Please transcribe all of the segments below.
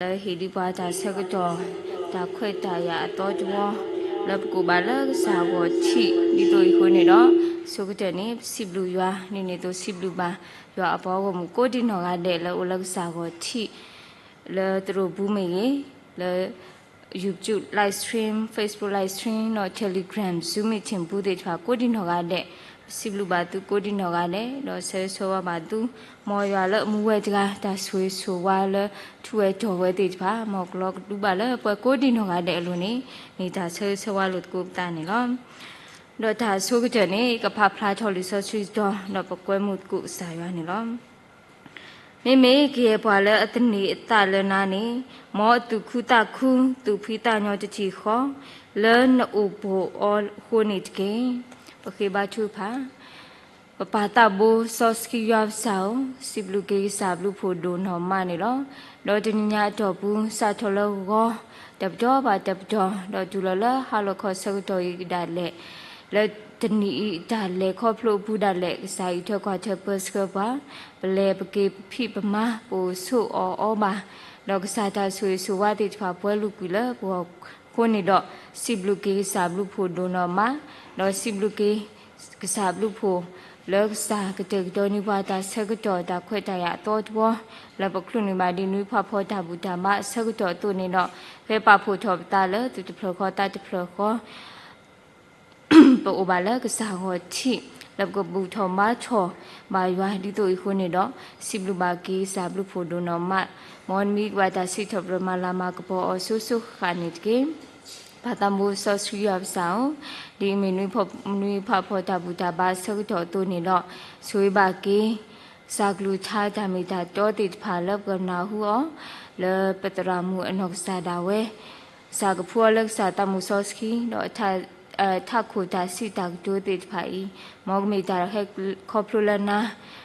လၢဟ့ၣ်ဒံးပှၤတၢ်ဆၢကတီၢ် တၢ်ခွဲးတၢ်ယာ်အသီတဝီ လၢပကိးဘၣ်လၢကစၢ်ဂီၤထံး ဒ်သိးအံၤအဃိန့ၣ်ဒီး ဆိကတၢၢ်န့ၣ် ပစံးဘျုးယွၤ ဒ်န့ၣ်အသိးစံးဘျုးဘၣ် ယွၤအပှၤဂီၢ်မုၢ်ကိးဒံနီၢ်ဂၤဒဲး လၢအိၣ်လၢကစၢ်ဂီၤထံး လၢသရိာ်ပူၤမ့ၢ်ဂ့ၤ, လၢ YouTube live stream, Facebook live stream ဒီး Telegram Zoom meeting ပူၤသ့ၣ်တဖၣ် ကိးဒံနီၢ်ဂၤဒဲး, ပစံးဘျုးဘၣ်သုကိးဒံနီၢ်ဂၤဒဲး ဒီးဆၢဂ့ၤဆၢဝါဘၣ်သု, မ်ယွၤလၢအမူဝဲတဂၤ တၢ်ဆိၣ်ဂ့ၤဆိၣ်ဝါလၢ ထူဝဲတီၢ်ဝဲသ့ၣ်တဖၣ် မ်ကလီၤကဒုဘၣ်လၢပှၤကိးဒံနီၢ်ဂၤဒဲးအလိၤန့ၣ် မ့ၢ်တၢ်ဆၢဂ့ၤဆၢဝါလိာ်သကိးပသးန့ၣ်လီၤ. ဒီးတၢ်ဆိကတၢၢ်န့ၣ် ကဖးဖျါထီၣ်လံာ်စီဆှံတတီၤ ဒီးပကွဲမုာ်သကိးကစၢ်ယွၤန့ၣ်လီၤ. မ့မ့ၢ်ကယဲၢ်ပှၤလၢအသန့ၤအသးလၢနၤန့ၣ်, မ်အသူၣ်ခုသးခု သူၣ်ဖှံသးညီတထံၣ်ဃီ လၢနအိၣ်ဘူးအီၤအဃိန့ၣ်တက့ၢ်. ပဃ့ဘါထုကဖၣ်, ပပၢ်သးဘိစီဆှံယွၤပကစၢ်ဧၢ, စံးဘျုးက့ၤကစၢ်ဘျုးဖှိၣ်ဒိၣ်နီၢ်မးန့ၣ်လီၤ. ဒီးတနံၤညါအတီၢ်ပူၤ စးထီၣ်လၢဂီၤ တပတီၢ်ဘၣ်တပတီၢ် ဒီးတုၤလီၤလၢဟါလီၤခီဆၢကတီၢ်အံၤဒၣ်လဲာ် လၢတနံၤအံၤတၢ်လဲၤခီဖျိအပူၤဒၣ်လဲာ် ကစၢ်အံးထွဲကွၢ်ထွဲပၢဆှၢပှၤ, ပလဲၤပက့ၤပဖံးပမၤ ပအိၣ်ဆိးအီၣ်အီဘၣ်, ဒီးကစၢ်တၢ်ဆိၣ်ဂ့ၤဆိၣ်ဝါသ့ၣ်တဖၣ်ပှဲၤလိာ်ကွံာ်လၢပဂီၢ်အဃိန့ၣ်ဒီး စံးဘျုးက့ၤကစၢ်ဘျုးဖှိၣ်ဒိၣ်နီၢ်မး, ဒီးစံးဘျုးက့ၤ ကစၢ်ဘျုးဖှိၣ် လၢကစၢ်ကတဲာ်ကတီၤန့ၢ်ပှၤတၢ်ဆၢကတီၢ်တၢ်ခွဲးတၢ်ယာ်အသီတဝီ လၢပချုးန့ၢ်ဘၣ်ဒ်နွံဖးဖီတၢ်ဘူၣ်တၢ်ဘါအဆၢကတီၢ်အသိးန့ၣ်ဒီး ဖဲပာ်ဖှိၣ်ထီၣ်ပသးလၢသူၣ်တဖျၢၣ်ဃီသးတဖျၢၣ်ဃီ ပအိၣ်ဘၣ်လၢကစၢ်ဂီၤထံး လၢပကဘူၣ်ထီၣ်ဘါထီၣ်ဘၣ်ယွၤဒ်သိးအံၤအဃိန့ၣ်ဒီး စံးဘျုးဘၣ်က့ၤကစၢ်ဘျုးဖှိၣ်ဒိၣ်နီၢ်မး, မ်နမံၤကဘၣ်တၢ်စံးထီၣ်ပတြၢၤမၤလၤမၤကပီၤအီၤစိၤစိၤဃၣ်ဃၣ်န့ၣ်တက့ၢ်. ပၢ်သးဘိစီဆှံယွၤပကစၢ်ဧၢ, ဒ်အမ့ၢ်နွံဖးဖီတၢ်ဘူၣ်တၢ်ဘါအဆၢကတီၢ်အသိးန့ၣ်ဒီး ဆိၣ်ဂ့ၤဘၣ်က့ၤ ကစၢ်ကလုၢ်ကထါတၢ်မ့ၢ်တၢ်တီသ့ၣ်တဖၣ်လၢပကနၢ်ဟူအီၤ, လၢပသရၣ်မုၣ်အနီၢ်ကစၢ်ဒၣ်ဝဲ ကစၢ်ကဖှူအီၤလၢကစၢ်သးမုၢ်စီဆှံ ဒီး ထးခိၣ်တၢ်စံးတၢ်ကတိၤသ့ၣ်တဖၣ်အံၤ, မ်ကမ့ၢ်တၢ်ဟဲခီဖျိလၢနၤ,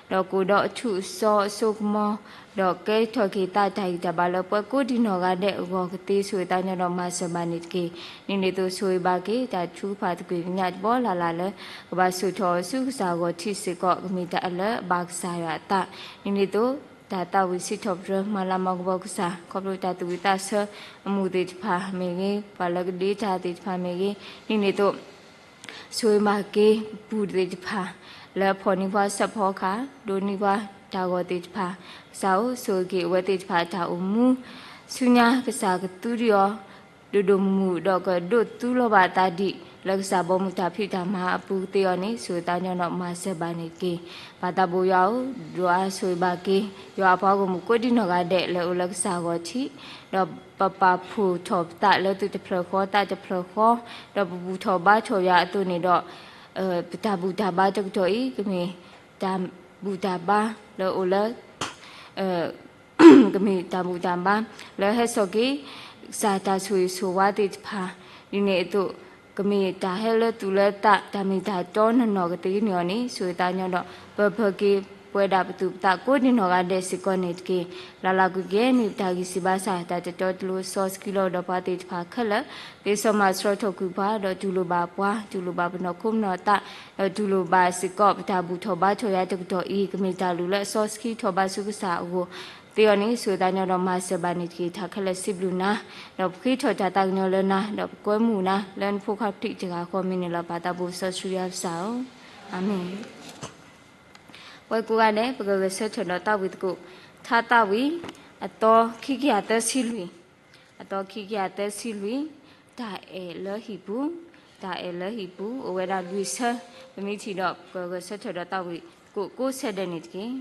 ဒီးကအိၣ်ဒီးအထူးအစီအစိကမီၤ, ဒီးကဲထီၣ်က့ၤသးတၢ်ဂံၢ်တၢ်ဘါလၢပှၤကိးဒံနီၢ်ဂၤဒဲးအဂီၢ်ကသ့ ဆိၣ်ဂ့ၤသးညီဒီးမၤစၢၤဘၣ်န့ၣ်တက့ၢ်. ဒ်န့ၣ်အသိးဆိၣ်ဂ့ၤဘၣ်က့ၤ တၢ်ထုကဖၣ်သကွံၢ်ကညးတဘီလၢ်လၢ်လၢ ကဘၣ်ဆူၣ်ထီၣ်အီၤဆူကစၢ်ဂီၤထံးစ့ၢ်ကီး ကမ့ၢ်တၢ်လၢအဘၣ်ကစၢ်ယွၤအသး, ဒ်န့ၣ်အသိး တၢ်သးဝံၣ်စံးထီၣ်ပတြၢၤမၤလၤမၤကပီၤကစၢ် ခီဖျိတၢ်သူၣ်ဝံၣ်သးဆၢအမူးသ့ၣ်တဖၣ်မ့ၢ်ဂ့ၤ, ပှၤလၢကဒ့တၢ်သ့ၣ်တဖၣ်မ့ၢ်ဂ့ၤ, ဒ်န့ၣ်အသိး ဆိၣ်ဂ့ၤဘၣ်က့ၤပပူၤသ့ၣ်တဖၣ် လၢအဖီၣ်န့ၢ်ပှၤဆၣ်ဖီကဟၣ်, ဒိးန့ၢ်ပှၤတၢ်ဂီၤသ့ၣ်တဖၣ်, ကစၢ်ဧၢ, ဆိၣ်ဂ့ၤက့ၤအဝဲသ့ၣ်တဖၣ်အတၢ်အိၣ်မူ, ဆူညါကစၢ်ကသူဒံးအီၤ ဒိၣ်ဒိၣ်မုၢ်မုၢ် ဒီးကဒိးသူလီၤဘၣ်အသးဒံး လၢကစၢ်ဘီမုၢ်တၢ်ဖံးတၢ်မၤအပူၤကသ့အီၤန့ၣ် ဆိၣ်ဂ့ၤသးညီဒီးမၤစၢၤဘၣ်န့ၣ်တက့ၢ်. ပၢ်သးဘိယွၤဧၢ, ဒိၣ်အါဆိၣ်ဂ့ၤဘၣ်က့ၤ ယွၤအပှၤဂီၢ်မုၢ်ကိးဒံနီၢ်ဂၤဒဲးလၢအိၣ်လၢကစၢ်ဂီၤထံး, ဒီးပပာ်ဖှိၣ်ထီၣ်ပသးလၢသူၣ်တဖျၢၣ်ဃီသးတဖျၢၣ်ဃီ, ဒီးပဘူၣ်ထီၣ်ဘါထီၣ်ယွၤအသိးန့ၣ်ဒီး ပတၢ်ဘူၣ်တၢ်ဘါတကတီၢ်အံၤ ကမ့ၢ်တၢ်ဘူၣ်တၢ်ဘါလၢအိၣ်လၢ ကမ့ၢ်တၢ်ဘူၣ်တၢ်ဘါ လၢဟဲစိာ်က့ၤ ကစၢ်တၢ်ဆိၣ်ဂ့ၤဆိၣ်ဝါသ့ၣ်တဖၣ်, ဒ်န့ၣ်အသိး ကမ့ၢ်တၢ်ဟဲလၢသူၣ်လၢသး တၢ်မ့ၢ်တၢ်တီနီၢ်နီၢ်ကသ့န့ၢ်အီၤန့ၣ် ဆိၣ်ဂ့ၤသးညီဒီး ပၢၤပၢၤက့ၤပဝဲဒၣ်ပသူၣ်ပသးကိးဒံနီၢ်ဂၤဒဲးစ့ၢ်ကီးန့ၣ်တက့ၢ်. လၢ်လၢ်ကွံာ်က့ၤ မ့ၢ်ပတၢ်ဂံၢ်စၢ်ဘါစၢ် တၢ်တတီတလိၤစီဆှံလီၤဒီးပှၤသ့ၣ်တဖၣ်ခဲလၢာ် သ့စီမၤဆှၢထီၣ်ကွံာ်ပှၤ ဒီးတူၢ်လိာ်ဘၣ်ပှၤ တူၢ်လိာ်ဘၣ်ပနီၢ်ခိပနီၢ်သး ဒီးတူၢ်လိာ်ဘၣ်စ့ၢ်ကီး ပတၢ်ဘူၣ်ထီၣ်ဘါထီၣ်ယွၤတကတီၢ်အံၤ ကမ့ၢ်တၢ်လုၢ်လၢအစီဆှံထီၣ်ဘးဆူကစၢ်အဂီၢ်သ့အီၤန့ၣ် ဆိၣ်ဂ့ၤသးညီဒီးမၤစၢၤဘၣ်န့ၣ်တက့ၢ်. တၢ်ခဲလၢာ်စံးဘျုးနၤ ဒီးပဃ့ထီၣ်တၢ်သးကညီၤလၢနၤ ဒီးပကွဲမုာ်နၤ လၢနဖိခွါပထံၣ်တဂၤဃီမ့ၢ်န့ၣ်လီၤ. ပၢ်သးဘိစီဆှံယွၤပကစၢ်ဧၢ, အၤမ့ၣ်. ပဝဲကိးဂၤဒဲး ပကဂဲၤဆၢထၢၣ်ဒီးသးဝံၣ်သကိး ထါသးဝံၣ် အသီခံကယၤသၢဆံလွံၢ်, အသီခံကယၤသၢဆံလွံၢ်, တၢ်အဲၣ်လၢဟံၣ်ပူၤ, တၢ်အဲၣ်လၢဟံၣ်ပူၤ အိၣ်ဝဲဒၣ်လွံၢ်ဆၢ, ပမ့ၢ်ထံၣ်ဒီး ပကဂဲၤဆၢထၢၣ်ဒီးသးဝံၣ်သကိးကိးဆၢဒဲးန့ၣ်တက့ၢ်.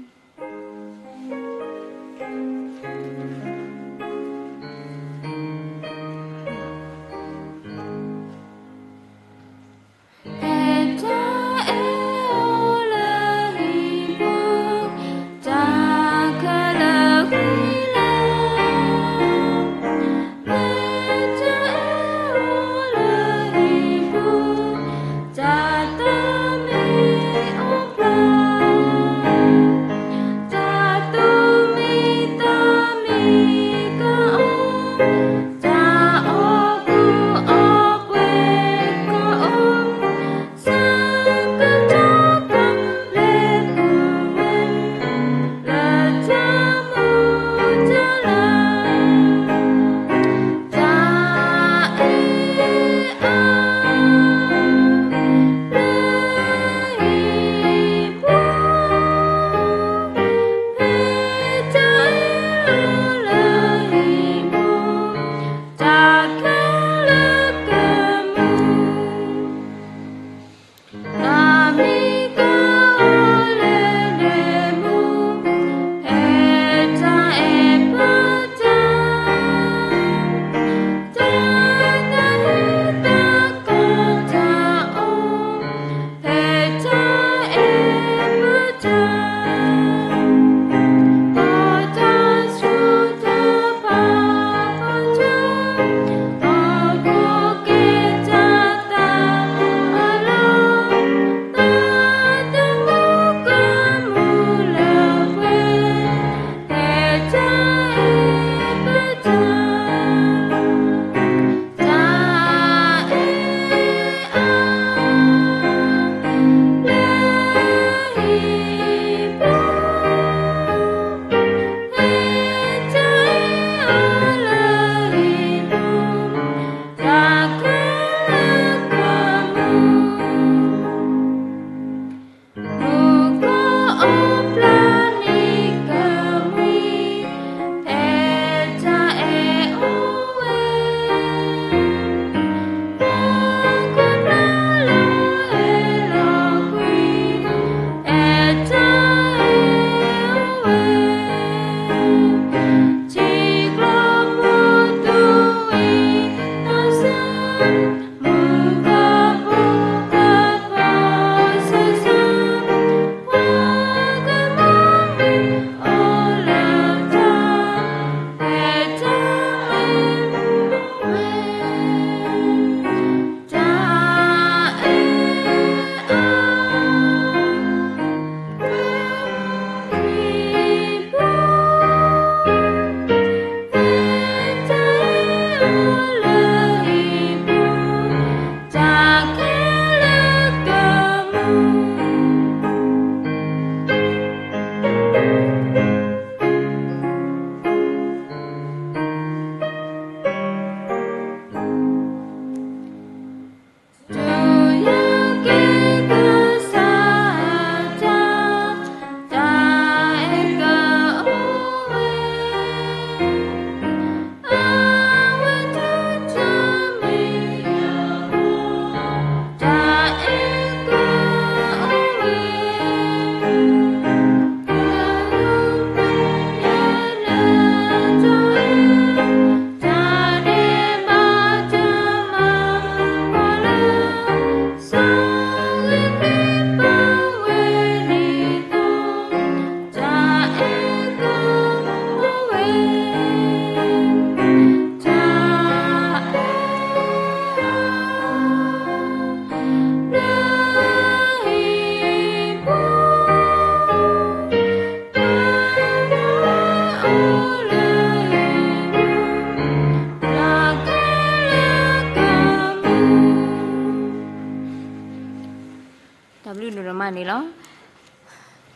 န့ၣ်လီၤ.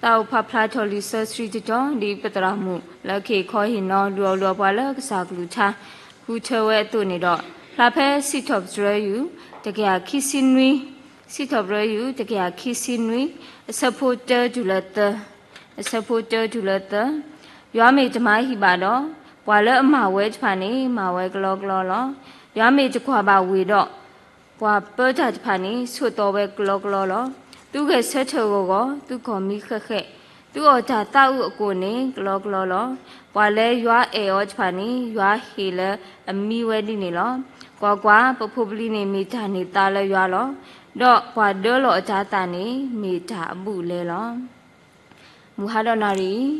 သးအိၣ်ဖးဖျါထီၣ်လံာ်စီဆှံတတီၤ ဒ်ပသရၣ်မုၣ်လၢကဟ့ၣ်ခီဟ့ၣ်နီၤ လုၢ်အီၣ်လုၢ်အီပှၤလၢကစၢ်ကလုၢ်ကထါ ဃုထၢဝဲအသိးန့ၣ်ဒီး ဖျါဖဲစံးထီၣ်ပတြၢၤယုၢ် တကယၤခံဆံနွံ, စံးထီၣ်ပတြၢၤယုၢ် တကယၤခံဆံနွံ, အဆၢဖိတၢတုၤလၢသၢ, အဆၢဖိတၢတုၤလၢသၢ, ယွၤမ့ၢ်တမၤဟံၣ်ဘၣ်ဒီး ပှၤလၢအမၤဝဲတဖၣ်န့ၣ် မၤဝဲကလီကလီလီၤ. ယွၤမ့ၢ်တကွၢ်ဘၣ်ဝ့ၢ်ဒီး ပှၤပၢတၢ်တဖၣ်န့ၣ် ဆိးသီဝဲကလီကလီလီၤ. သုဂဲၤဆၢထၢၣ်ဂီၢ်ဂီၢ်, သုခီၣ်မံဃဲးဃဲး, သုအီၣ်တၢ်သးအုးအကိၣ်န့ၣ် ကလီကလီလီၤ. ပှၤလၢယွၤအဲၣ်အီၤတဖၣ်န့ၣ် ယွၤဟ့ၣ်လၢအမံဝဲဒ်န့ၣ်လီၤ. ကွၢ်ကွၢ်, ပဖိပလံၤန့ၣ်မ့ၢ်တၢ်န့ၢ်သါလၢယွၤလီၤ. ဒီးပှၤဒၢလီၤအတၤသၣ်န့ၣ် မ့ၢ်တၢ်အဘူးအလဲလီၤ. မုၢ်ဟါဒီးနၣ်ရံၣ်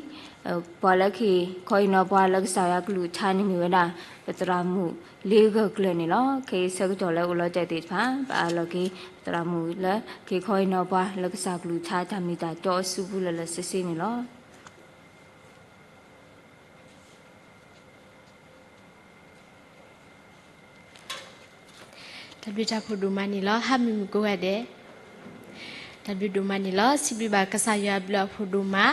အံၤ, ပှၤလၢကဟ့ၣ်ခီဟ့ၣ်နီၤပှၤလၢကစၢ်ယွၤကလုၢ်ကထါန့ၣ်မ့ၢ်ဝဲဒၣ် ပသရၣ်မုၣ်လ့ဂၢၢ်ကျၢၤန့ၣ်လီၤ. ခဲအံၤဆၢကတီၢ်လၢအိၣ်လီၤတဲာ်သ့ၣ်တဖၣ် ပအၢၣ်လီၤက့ၤ ပသရၣ်မုၣ်လၢကဟ့ၣ်ခီဟ့ၣ်နီၤပှၤလၢကစၢ်ကလုၢ်ကထါတၢ်မ့ၢ်တၢ်တီအစုပူၤလၢာ်လၢာ်ဆ့ဆ့န့ၣ်လီၤ. တၢ်ဘျုးတၢ်ဖှိၣ်ဒိၣ်မးန့ၣ်လီၤ. ဟါမုၢ်မုၢ်ကိးဂၤဒဲး, တၢ်ဘျုးဒိၣ်မးန့ၣ်လီၤ. စံးဘျုးဘၣ်ကစၢ်ယွၤအဘျုးအဖှိၣ်ဒိၣ်မး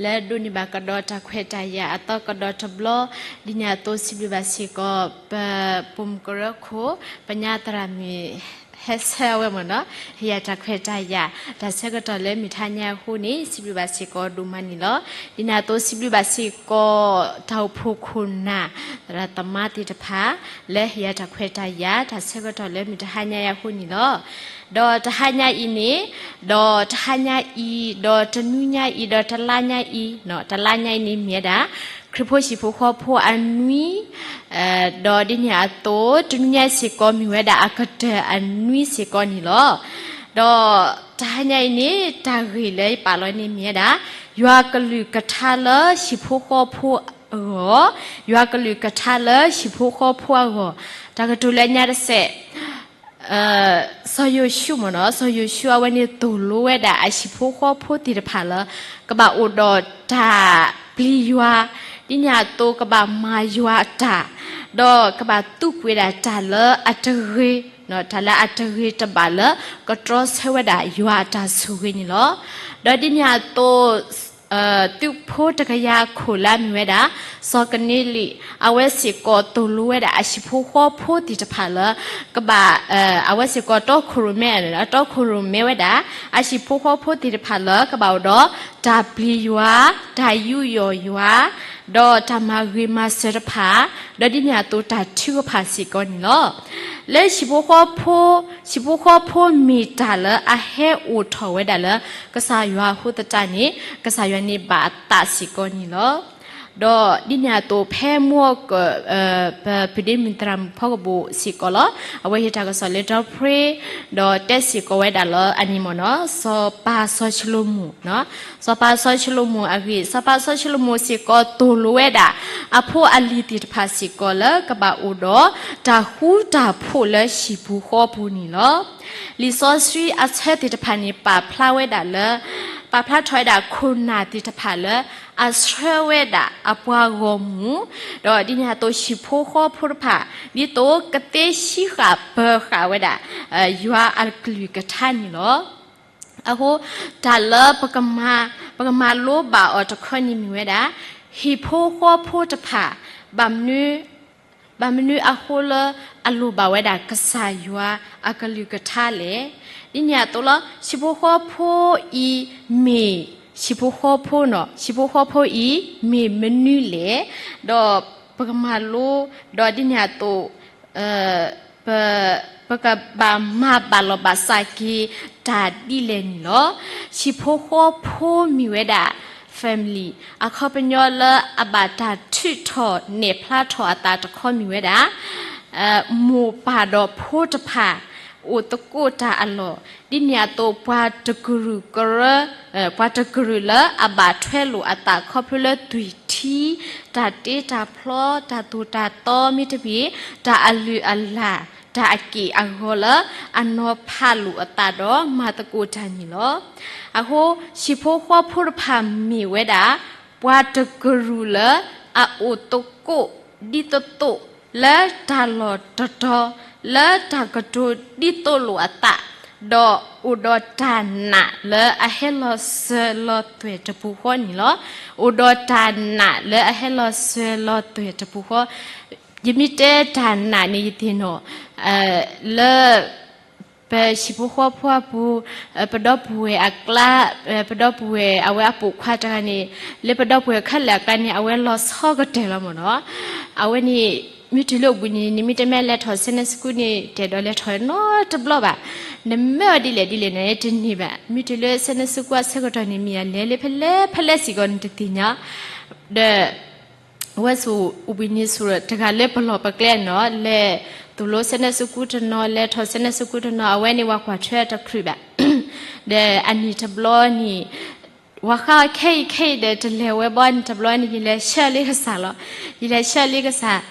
လၢဒိးန့ၢ်ဘၣ်ကဒီးတၢ်ခွဲးတၢ်ယာ်အသီကဒီးတဘျီ, ဒ်န့ၣ်အသိးစံးဘျုးဘၣ်စ့ၢ်ကီး ပပိာ်မုၣ်ကရၢခိၣ် ပညါသရၣ်မုၣ် ဟဲဆၢဝဲမ့ၢ်နီၤ, ဟ့ၣ်ယၤတၢ်ခွဲးတၢ်ယာ် တၢ်ဆၢကတီၢ်လၢမုၢ်ထါညါအဃိန့ၣ် စံးဘျုးဘၣ်စ့ၢ်ကီးဒိၣ်မးန့ၣ်လီၤ. ဒ်န့ၣ်အသိးစံးဘျုးဘၣ်စ့ၢ်ကီး တၢ်အိၣ်ဖှိၣ်ခိၣ်နၢ် သရၣ်သမါသ့ၣ်တဖၣ် လၢဟ့ၣ်ယၤတၢ်ခွဲးတၢ်ယာ် တၢ်ဆၢကတီၢ်လၢမုၢ်တဟါညါအံၤအဃိန့ၣ်လီၤ. ဒီးတဟါညါအံၤန့ၣ်, ဒီးတဟါညါအံၤ, ဒီးတနွံညါအံၤ, ဒီးတလါညါအံၤ, တလါညါအံၤန့ၣ်မ့ၢ်ဝဲဒၣ် ခရံာ်ဖိဟံၣ်ဖိဃီဖိအနွံ, ဒီးဒ်န့ၣ်အသိး တနွံညါစ့ၢ်ကီးမ့ၢ်ဝဲဒၣ်အကတၢၢ်အနွံစ့ၢ်ကီးန့ၣ်လီၤ. ဒီးတဟါညါအံၤန့ၣ် တၢ်ဂ့ၢ်လၢယပာ်လီၤန့ၣ်မ့ၢ်ဝဲဒၣ် ယွၤကလုၢ်ကထါလၢဟံၣ်ဖိဃီဖိအဂီၢ်, ယွၤကလုၢ်ကထါလၢဟံၣ်ဖိဃီဖိအဂီၢ်, တၢ်ကတိၤလၢညါတစဲး စီၤယိၤၡူမ့ၢ်နီၤ, စီၤယိၤၡူအဝဲန့ၣ်သိၣ်လိဝဲဒၣ်အဟံၣ်ဖိဃီဖိသ့ၣ်တဖၣ်လၢ ကဘၣ်အိၣ်ဒီးတၢ်ပျံၤယွၤ, ဒ်န့ၣ်အသိးကဘၣ်မၤယွၤအတၢ်, ဒီးကဘၣ်သူၣ်ကွံာ်ဝဲဒၣ်တၢ်လၢအတဂ့ၤ, တၢ်လၢအတဂ့ၤတဘၣ်လၢ ကတြီဆၢဝဲဒၣ်ယွၤအတၢ်ဆိၣ်ဂ့ၤန့ၣ်လီၤ. ဒီးဒ်န့ၣ်အသိး သုးဖိတကယၤခိၣ်လၢအမ့ၢ်ဝဲဒၣ် စီၤကနံလံး အဝဲစ့ၢ်ကီးသိၣ်လိဝဲဒၣ်အဟံၣ်ဖိဃီဖိသ့ၣ်တဖၣ်လၢ ကဘၣ် အဝဲစ့ၢ်ကီးတီခိၣ်ရိၣ်မဲ, တီခိၣ်ရိၣ်မဲဝဲဒၣ် အဟံၣ်ဖိဃီဖိသ့ၣ်တဖၣ်လၢ ကဘၣ်အိၣ်ဒီးတၢ်ပျံၤယွၤ, တၢ်ယူးယီၣ်ယွၤ, ဒီးတၢ်မၤဂ့ၤမၤစၢၤတဖၣ်, ဒီးဒ်န့ၣ်အသိးတၢ်ထုကဖၣ်စ့ၢ်ကီးန့ၣ်လီၤ. လၢဟံၣ်ဖိဃီဖိ, ဟံၣ်ဖိဃီဖိမ့ၢ်တၢ်လၢအဟဲအိၣ်ထီၣ်ဝဲဒၣ်လၢ ကစၢ်ယွၤအဃိသတးန့ၣ် ကစၢ်ယွၤန့ၣ်ဘၣ်အသးစ့ၢ်ကီးန့ၣ်လီၤ. ဒီးဒ်န့ၣ်အသိးဖဲမုၢ်ဂီၤကၢၢ် ပဒ့မုၢ်သရၣ်မုၣ်ဖီကဘိၣ်စ့ၢ်ကီးလီၤ. အဝဲဟ့ၣ်တၢ်ကစီၣ်လၢတီဖျ့, ဒီးတဲစ့ၢ်ကီးဝဲဒၣ်လၢအန့ၣ်မ့ၢ်နီၤ, စီၤပၤစီၤၡလိၤမိၣ်, စီၤပၤစီၤၡလိၤမိၣ်အဂ့ၢ်, စီၤပၤစီၤၡလိၤမိၣ်စ့ၢ်ကီးသိၣ်လိဝဲဒၣ် အဖိအလံၤသ့ၣ်တဖၣ်စ့ၢ်ကီးလၢကဘၣ်အိၣ်ဒီးတၢ်ဃူတၢ်ဖိးလၢဟံၣ်ပူၤဃီပူၤန့ၣ်လီၤ. လံာ်စီဆှံအဆၢသ့ၣ်တဖၣ်န့ၣ် ပာ်ဖျါဝဲဒၣ်လၢ ပာ်ဖျါထီၣ်ဝဲဒၣ်ခိၣ်နၢ်သ့ၣ်တဖၣ်လၢ အဆှၢဝဲဒၣ်အပှၤဂီၢ်မုၢ်, ဒီးဒ်န့ၣ်အသိးဟံၣ်ဖိဃီဖိတဖၣ် ဒ်သိးကသ့ဟံးဃာ်ပၢၤဃာ်ဝဲဒၣ် ယွၤအကလုၢ်ကထါန့ၣ်လီၤ. အဃိ တၢ်လၢ ပကမၤလိဘၣ်အီၤတခီန့ၣ်မ့ၢ်ဝဲဒၣ် ဟံၣ်ဖိဃီဖိတဖၣ် ဘၣ်မနုၤ ဘၣ်မနုၤအဃိလၢအလိၣ်ဘၣ်ဝဲဒၣ်ကစၢ်ယွၤအကလုၢ်ကထါလဲၣ်. ဒ်န့ၣ်အသိးလီၤ ဟံၣ်ဖိဃီဖိအံၤမ့ၢ် ဟံၣ်ဖိဃီဖိနီၤ ဟံၣ်ဖိဃီဖိအံၤမ့ၢ်မနုၤလဲၣ်, ဒီးပကမၤလိ ဒီးဒ်န့ၣ်အသိး ပ ပကဘၣ်မၤဘၣ်လီၤဘၣ်စးက့ၤတၢ်ဒ်လဲၣ်န့ၣ်လီၤ. ဟံၣ်ဖိဃီဖိမ့ၢ်ဝဲဒၣ် family အခီပညီလၢအဘၣ်တၢ်ထုးထီၣ်နဲၣ်ဖျါထီၣ်အသးတခီမ့ၢ်ဝဲဒၣ် မိၢ်ပၢ်ဒီးဖိတဖၣ် အိၣ်သကိးတၢ်အလီၢ် ဒ်န့ၣ်အသိးပှၤတကရူၢ်ကရၢ ပှၤတကရူၢ်လၢအဘၣ်ထွဲလိာ်အသးခီဖျိလၢသွံၣ်ထံ တၢ်တ့တၢ်ဖျီ တၢ်သိၣ်တၢ်သီမ့တမ့ၢ် တၢ်အလုၢ်အလၢ် တၢ်အက့ၢ်အဂီၤလၢအနီၤဖးလိာ်အသးဒီးမၤသကိးတၢ်န့ၣ်လီၤ. အဃိ ဟံၣ်ဖိဃီဖိတဖၣ်မ့ၢ်ဝဲဒၣ် ပှၤတကရူၢ်လၢအအိၣ်သကိးဒ်သိးသိး လၢတၢ်လီၢ်တတီၤ လၢတၢ်ကတိၤဒ်သိးလိာ်အသး ဒီးအိၣ်ဒီးတၢ်နာ်လၢအဟဲလီၤစၢၤလီၤသွဲၣ်တပူၤဃီန့ၣ်လီၤ. အိၣ်ဒီးတၢ်နာ်လၢအဟဲလီၤစၢၤလီၤသွဲၣ်တပူၤဃီ, ယမ့ၢ်တဲတၢ်နာ်န့ၣ် ယသ့ၣ်နီၣ် လၢ ပဟံၣ်ဖိဃီဖိအပူၤ, ပဒီပုၢ်ဝဲၢ်အကျါ, ပဒီပုၢ်ဝဲၢ်အဝဲအပိာ်ခွါတဂၤန့ၣ်, လၢပဒီပုၢ်ဝဲၢ်ခဲလၢာ်အကျါန့ၣ် အဝဲလီၤဆီကတၢၢ်လီၤမ့ၢ်နီၤ. အဝဲန့ၣ် မ့ၢ်တုၤလၢအိၣ်ဘှံးနံၤန့ၣ် မ့ၢ်တမ့ၢ်လဲၤထီၣ် Sunday school န့ၣ် တဲဒီးလဲၤထီၣ်နီတဘျီဘၣ်. နမၢအီၤဒ်လဲၣ်ဒ်လဲၣ်န့ၣ် တန့ၢ်ဘၣ်. မ့ၢ်တုၤလၢ Sunday school အဆၢကတီၢ်န့ၣ် မ့ၢ်အလဲၤလၢဖဲလဲၣ်ဖဲလဲၣ်စ့ၢ်ကီးန့ၣ် တသ့ၣ်ညါ. ဒီး ဝဲဆိၣ်အိၣ်ဘှံးနံၤဆိၣ်တဂၤလၢပလီၢ်ပကျဲနီၤ, လဲၤသိၣ်လိ Sunday school တနီၤ, လဲၤထီၣ် Sunday school တနီၤ, အဝဲန့ၣ် ပှၤကွၢ်ထွဲတချုးဘၣ်. ဒီးအနံၣ်တဘျီန့ၣ် ပှၤဃါအီၤခဲအံၤခဲအံၤဒီး တလဲၤဝဲဘၣ်န့ၣ် တဘျီန့ၣ် ယလဲၤဆှၢလံကစၢ်လီၤ. ယလဲၤဆှၢလံကစၢ်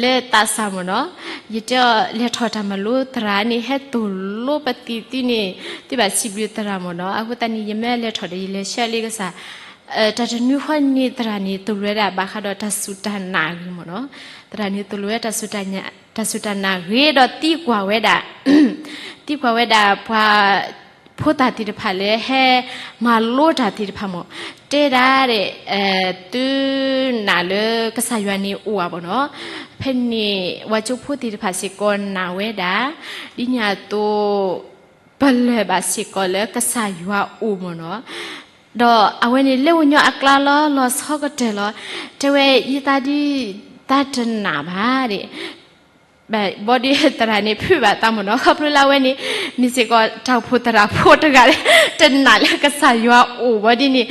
လၢသးစၢ်မ့ၢ်နီၤ. ယတဲအီၤ လဲၤထီၣ်တၢ်မၤလိသရၣ်န့ၣ် ဟဲသိၣ်လိပသံးသံန့ၣ် သုဘၣ်စံးဘျုးသရၣ်မ့ၢ်နီၤ. အဃိသတးန့ၣ် ယမ့ၢ်လဲၤထီၣ်ဒီး ယလဲၤဆှၢလံကစၢ် တၢ်တနွံဃီန့ၣ် သရၣ်န့ၣ် သိၣ်လိဝဲဒၣ်ဘၣ်ဃးဒီးတၢ်စူၢ်တၢ်နာ်အဂ့ၢ်မ့ၢ်နီၤ. သရၣ်န့ၣ်သိၣ်လိဝဲ တၢ်စူၢ်တၢ်နာ်ဂ့ၤဒီးသံကွၢ်ဝဲဒၣ်, သံကွၢ်ဝဲဒၣ်ပှၤဖိသၣ်သ့ၣ်တဖၣ်လၢဟဲမၤလိတၢ်သ့ၣ်တဖၣ်မ့ၢ်, တဲဒၣ်ဒီး သုနာ်လၢကစၢ်ယွၤန့ၣ်အိၣ်ဧါမ့ၢ်နီၤ. ဖဲန့ၣ် ပှၤကၠိဖိသ့ၣ်တဖၣ်စ့ၢ်ကီးနာ်ဝဲဒၣ်, ဒ်န့ၣ်အသိး ပလၢၢ်ဘၣ်စ့ၢ်ကီးလၢကစၢ်ယွၤအိၣ်မ့ၢ်နီၤ. ဒီးအဝဲန့ၣ်လၢပှၤကညီအကျါလီၤ လီၤဆီကတၢၢ်လီၤ. တဲဝဲ ယသးဒ်တၢ်တနာ်ဘၣ်ဒၣ်. ဘၣ်ဒီးသရၣ်န့ၣ် ဖုးဘၣ်သးမ့ၢ်နီၤ, ခီဖျိလၢအဝဲန့ၣ် မ့ၢ်စ့ၢ်ကီးတၢ်အိၣ်ဖှိၣ်သရၣ်ဖိတဂၤလၢ တနာ်လၢကစၢ်ယွၤအိၣ်ဘၣ်ဒ်န့ၣ်,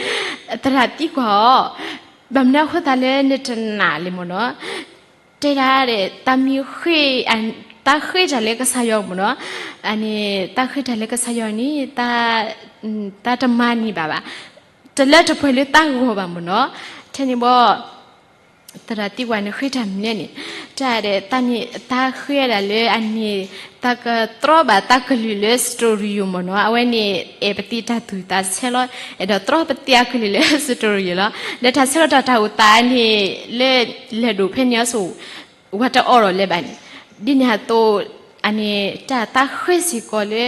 သရၣ်သံကွၢ်အီၤ, ဘၣ်မနုၤအဃိသတးလၢနတနာ်လဲၣ်မ့ၢ်နီၤ. တဲဒၣ်ဒီး တၢ်မ့ၢ်ဃ့, တၢ်ဃ့တၢ်လၢကစၢ်ယွၤမ့ၢ်နီၤ, အန့ၣ် တၢ်ဃ့တၢ်လၢကစၢ်ယွၤန့ၣ် တၢ်တမၤန့ၢ်ဘၣ်ဘၣ်, တလၢတပှဲၤလၢတၢ်ဂီၤဘၣ်မ့ၢ်နီၤ. ထဲန့ၣ်ဘၣ် သရၣ်သံကွၢ် နဃ့တၢ်မနုၤလဲၣ်န့ၣ်, တဲဒၣ် တၢ်ဃ့ဒၣ်လၢအန့ၣ် တၢ်ကတြီဘၣ်တၢ်ကလုၢ်လၢ studio မ့ၢ်နီၤ. အဝဲန့ၣ် အဲၣ်ပသံးတၢ်သူၣ်သးဆဲးလီၤ, အဲၣ်ဒိးတြီပသံးအကလုၢ်လၢ studio လီၤ. ဒီးတၢ်ဆၢကတီၢ်တၢ်အိၣ်သးန့ၣ် လၢလဲၤဒိၣ်ဖဲန့ၣ်အစိၤ ဝဲတအိးထီၣ်လၢၤဘၣ်န့ၣ်, ဒ်န့ၣ်အသိး အန့ၣ် တၢ်သးဃ့စ့ၢ်ကီးလၢ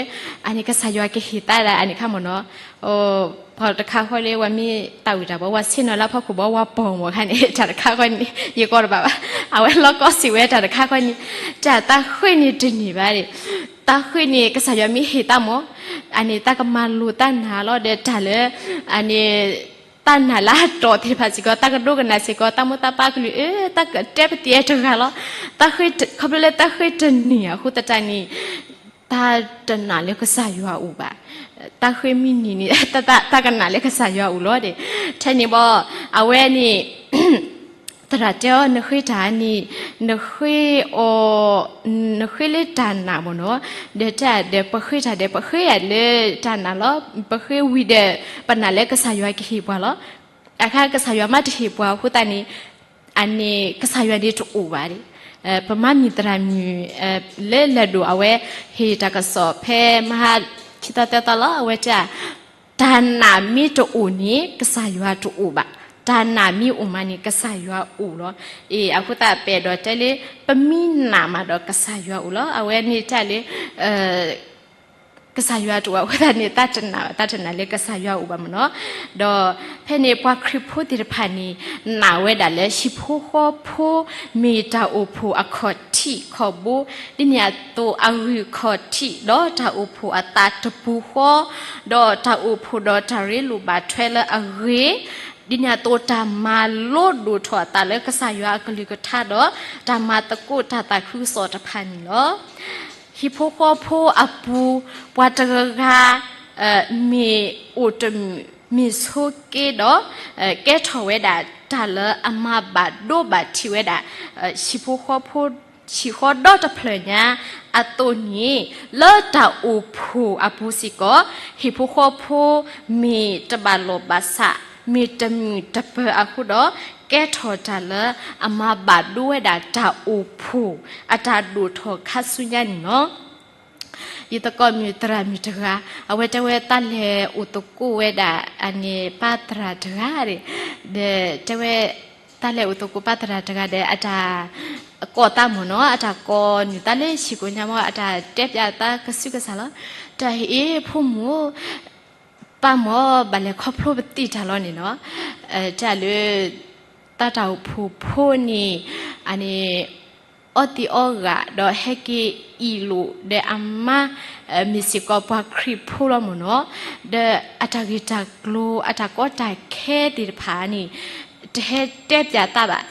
အန့ၣ် ကစၢ်ယွၤကဟ့ၣ်သးဒၣ်အန့ၣ်ခါမ့ၢ်နီၤ. ပှၤတခါဃီလၢ ပှၤမ့ၢ်သးဝံၣ်တၢ်ဘၣ် ပှၤဆ့ၣ်နီၤလၢဖီခိၣ်ဘၣ် ပှၤပိာ်မ့ၢ်ခါန့ၣ် တၢ်တခါဃီန့ၣ် ယကိးတဘၣ်ဘၣ်, အဝဲလီၤကီစံးဝဲတၢ်တခါဃီန့ၣ်, တၢ်သးဃ့န့ၣ်တန့ၢ်ဘၣ်ဒၣ်. သးဃ့န့ၣ် ကစၢ်ယွၤမ့ၢ်ဟ့ၣ်သးမ့ၢ် အန့ၣ် သးကမၤလိာ်သးနာ်လီၤ. ဒီးတၢ်လၢ အန့ၣ် သးနာ်လၢအတီၢ်သ့ၣ်တဖၣ်စ့ၢ်ကီး သးကဒိကနၣ်စ့ၢ်ကီး သးမိၢ်သးပၢ်အကလုၢ် အၢ သးကတဲပသံးတဂၤလီၤ. သးဃ့ ခီဖျိလၢသးဃ့တန့ၢ်အဃိသတးန့ၣ် သးတနာ်လၢကစၢ်ယွၤအိၣ်ဘၣ်. သးဃ့မ့ၢ်န့ၢ်န့ၣ် သးကနာ်လၢကစၢ်ယွၤအိၣ်လီၤဒီး ထဲန့ၣ်ဘၣ် အဝဲန့ၣ် သရၣ်တဲအီၤ နဃ့တၢ်န့ၣ် နဃ့အီၤ နဃ့လၢတၢ်နာ်မ့ၢ်နီၤ, ဒီးတၢ်ဒီးပဃ့တၢ်ဒီး ပဃ့ယၤလၢတၢ်နာ်လီၤ. ပဃ့ဝံၤဒီး ပနာ်လၢကစၢ်ယွၤကဟ့ၣ်ပှၤလီၤ. အခါကစၢ်ယွၤမ့ၢ်တဟ့ၣ်ပှၤအဃိသတးန့ၣ် အန့ၣ် ကစၢ်ယွၤန့ၣ်တအိၣ်ဘၣ်ဒၣ်. ပမၤမံၤသရၣ်မုၣ် လၢလဲၤဒိၣ်အဝဲ ဟ့ၣ်တၢ်ကစီၣ်ဖဲမဟါခံသီသၢသီလီၤ. အဝဲတဲ တၢ်နာ်မ့ၢ်တအိၣ်န့ၣ် ကစၢ်ယွၤတအိၣ်ဘၣ်. တၢ်နာ်မ့ၢ်အိၣ်မးန့ၣ် ကစၢ်ယွၤအိၣ်လီၤ. အ့ အဃိသတးပအဲၣ်ဒိးတဲလၢ ပမ့ၢ်နာ်မးဒီးကစၢ်ယွၤအိၣ်လီၤ. အဝဲန့ၣ်တဲလၢ ကစၢ်ယွၤတအိၣ်အဃိသတးန့ၣ် တၢ်တနာ်ဘၣ်, တၢ်တနာ်လၢကစၢ်ယွၤအိၣ်ဘၣ်မ့ၢ်နီၤ. ဒီးဖဲန့ၣ်ပှၤခရံာ်ဖိသ့ၣ်တဖၣ်န့ၣ် နာ်ဝဲဒၣ်လၢဟံၣ်ဖိဃီဖိ မ့ၢ်တၢ်အိၣ်ဖှိၣ်အခီၣ်ထံးခီၣ်ဘိ, ဒ်န့ၣ်အသိးအဂံၢ်ခီၣ်ထံး ဒီးတၢ်အိၣ်ဖှိၣ်အသးတပူၤဃီ, ဒီးတၢ်အိၣ်ဖှိၣ်ဒီးတၢ်ရ့လိာ်ဘၣ်ထွဲလၢအဂ့ၤ, ဒ်န့ၣ်အသိးတၢ်မၤလိဒိၣ်ထီၣ်အသးလၢကစၢ်ယွၤအကလုၢ်ကထါဒီး တၢ်မၤသကိးတၢ်သးခုကစီၣ်တဖၣ်န့ၣ်လီၤ. ဟံၣ်ဖိဃီဖိအပူၤ ပှၤတဂၤဂၤ မ့ၢ်အိၣ်တမုာ် မ့ၢ်ဆိးက့ဒီး ကဲထီၣ်ဝဲဒၣ်တၢ်လၢအမၤဘၣ်ဒိဘၣ်ထံးဝဲဒၣ် ဟံၣ်ဖိဃီဖိ ဟံၣ်ဃီဒီတဖျၢၣ်ညါအသိးန့ၣ် လၢတၢ်အိၣ်ဖှိၣ်အပူၤစ့ၢ်ကီး ဟံၣ်ဖိဃီဖိမ့ၢ်တဘၣ်လိာ်ဘၣ်စး မ့ၢ်တမုာ်တပၢၤအဃိဒီး ကဲထီၣ်တၢ်လၢအမၤဘၣ်ဒိဝဲဒၣ်တၢ်အိၣ်ဖှိၣ်အတၢ်ဒိၣ်ထီၣ်ခါဆူညါန့ၣ်လီၤ. ယသကိးမုၣ်သရၣ်မုၣ်တဂၤ အဝဲတဲဝဲတၢ်လဲၤအိၣ်သကိးဝဲဒၣ် အန့ၣ်ပၢ်သရၣ်တဂၤ ဒီးတဲဝဲ တၢ်လဲၤအိၣ်သကိးပၢ်သရၣ်တဂၤဒီး အတၢ် ကိးသးမ့ၢ်နီၤ, အတၢ်ကိးနုာ်သးလၢဟံၣ်ကိးညါမ့ၢ် အတၢ်တဲပၠးသးကစုကစၢ်လီၤ. တၢ်ဟ့ၣ်ဖိမုၣ်ဧၢ, ပၢ်မ့ၢ်ဘၣ်လဲၤခီဖျိပသံတၢ်လီၤန့ၣ်နီၤ, တၢ်လၢ သးတၢ်အိၣ်ဖှိၣ်ဖိန့ၣ် အန့ၣ် အီသံးအီဂာ်ဒီးဟဲက့ၤအ့ၣ်လိာ်ဒီးအမါ, မ့ၢ်စ့ၢ်ကီးပှၤခရံာ်ဖိလီၤမ့ၢ်နီၤ, ဒီးအတၢ်ဂ့ၢ်တၢ်ကျိၤ အတၢ်ကီတၢ်ခဲသ့ၣ်တဖၣ်န့ၣ် တဟဲတဲပၠးသးဘၣ်,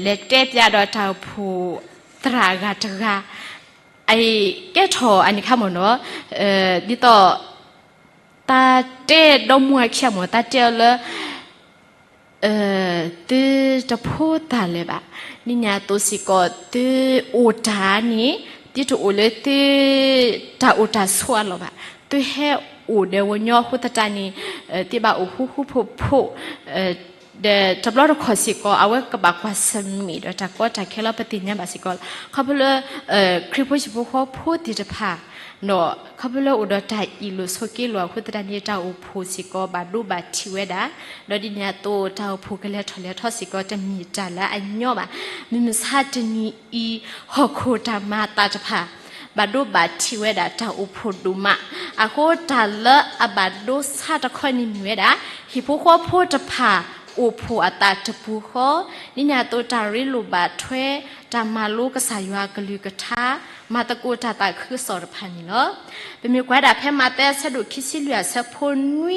လဲၤတဲပၠးဒီးတၢ်အိၣ်ဖှိၣ်သရၣ်အဂၤတဂၤ, အကဲထီၣ်အန့ၣ်ခါမ့ၢ်နီၤ, ဒ်သိး သးတဲဒီမါဝၤခံဂၤမ့ၢ် သးတဲအီၤလၢ သုတဖိသၣ်လၢၤဘၣ်, ဒ်န့ၣ်အသိးစ့ၢ်ကီး သုအိၣ်တၢ်န့ၣ် သုတအိၣ်လၢသု တၢ်အိၣ်တၢ်ဆိးအလီၢ်ဘၣ်, သုဟဲအိၣ်ဒီးဝီညီအဃိသတးန့ၣ် သုဘၣ်အိၣ်ဃူဃူဖိးဖိး ဒီးတဘျီတခီၣ်စ့ၢ်ကီး အဝဲကဘၣ်ကွၢ်ဆၢၣ်မဲာ်ဒီးတၢ်ကီတၢ်ခဲလီၤ. ပသ့ၣ်ညါဘၣ်စ့ၢ်ကီး ခီဖျိလၢ ခရံာ်ဖိဟံၣ်ဖိဃီဖိသ့ၣ်တဖၣ် ဒီးခီဖျိလၢအိၣ်ဒီးတၢ်အ့ၣ်လိာ်ဆိးက့လိာ်အဃိသတးန့ၣ် တၢ်အိၣ်ဖှိၣ်စ့ၢ်ကီးဘၣ်ဒိဘၣ်ထံးဝဲဒၣ်, ဒီးဒ်န့ၣ်အသိး တၢ်အိၣ်ဖှိၣ်ကလဲၤထီၣ်လဲၤထီစ့ၢ်ကီး တမ့ၢ်တၢ်လၢအညီဘၣ်. မုၢ်မဆါတနံၤအံၤ ဟီၣ်ခိၣ်တၢ်မၤအသးတဖၣ် ဘၣ်ဒိဘၣ်ထံးဝဲဒၣ်တၢ်အိၣ်ဖှိၣ်ဒိၣ်မး, အဃိတၢ်လၢအဘၣ်ဒိဆါတခီန့ၣ်မ့ၢ်ဝဲဒၣ် ဟံၣ်ဖိဃီဖိတဖၣ် အိၣ်ဖှိၣ်အသးတပူၤဃီ, ဒ်န့ၣ်အသိးတၢ်ရ့လိာ်ဘၣ်ထွဲ တၢ်မၤလိကစၢ်ယွၤအကလုၢ်ကထါ, မၤသကိးတၢ်သးခုကစီၣ်တဖၣ်န့ၣ်လီၤ. ပမ့ၢ်ကွၢ်ဒၣ်ဖဲမးသဲအဆၢဒိၣ်ခံဆံလွံၢ်အဆၢဖိနွံ,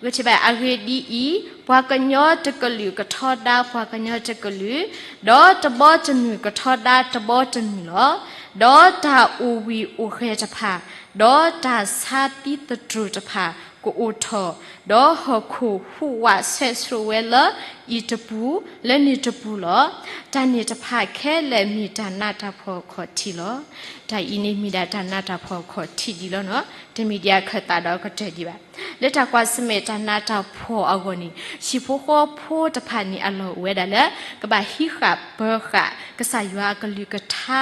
ဂဲၤထံၣ်ဘၣ်အဂ့ၢ်ဒ်အံၤ, ပှၤကညီတကလုာ်ကထီဒါပှၤကညီတကလုာ်, ဒီးတဘီတမုၢ်ကထီဒါတဘီတမုၢ်လီၤ. ဒီးတၢ်အိၣ်ဝံၤအိၣ်ဂဲၤတဖၣ်, ဒီးတၢ်ဆါသံသတြိာ်တဖၣ်ကအိၣ်ထီၣ်, ဒီးဟီၣ်ခိၣ်ဟူးဝးဆဲးဆှိးဝဲလၢအံၤတပူၤ လၢန့ၣ်တပူၤလီၤ. တၢ်န့ၣ်တဖၣ်ခဲလၢာ်မ့ၢ်တၢ်နးတၢ်ဖှီၣ်အခီၣ်ထံးလီၤ. တၢ်အံၤန့ၣ်မ့ၢ်ဒၣ်တၢ်နးတၢ်ဖှီၣ်အခီၣ်ထံးဒံးလီၤနီၤ, တမ့ၢ်ဒ်အခၢၣ်သးဒီးကတၢၢ်ဒံးဘၣ်. လၢတၢ်ကွၢ်ဆၢၣ်မဲာ်တၢ်နးတၢ်ဖှီၣ်အဂီၢ်န့ၣ် ဟံၣ်ဖိဃီဖိတဖၣ်န့ၣ်အလီၢ်အိၣ်ဝဲဒၣ်လၢ ကဘၣ်ဟံးဃာ်ပၢၤဃာ်ကစၢ်ယွၤအကလုၢ်ကထါ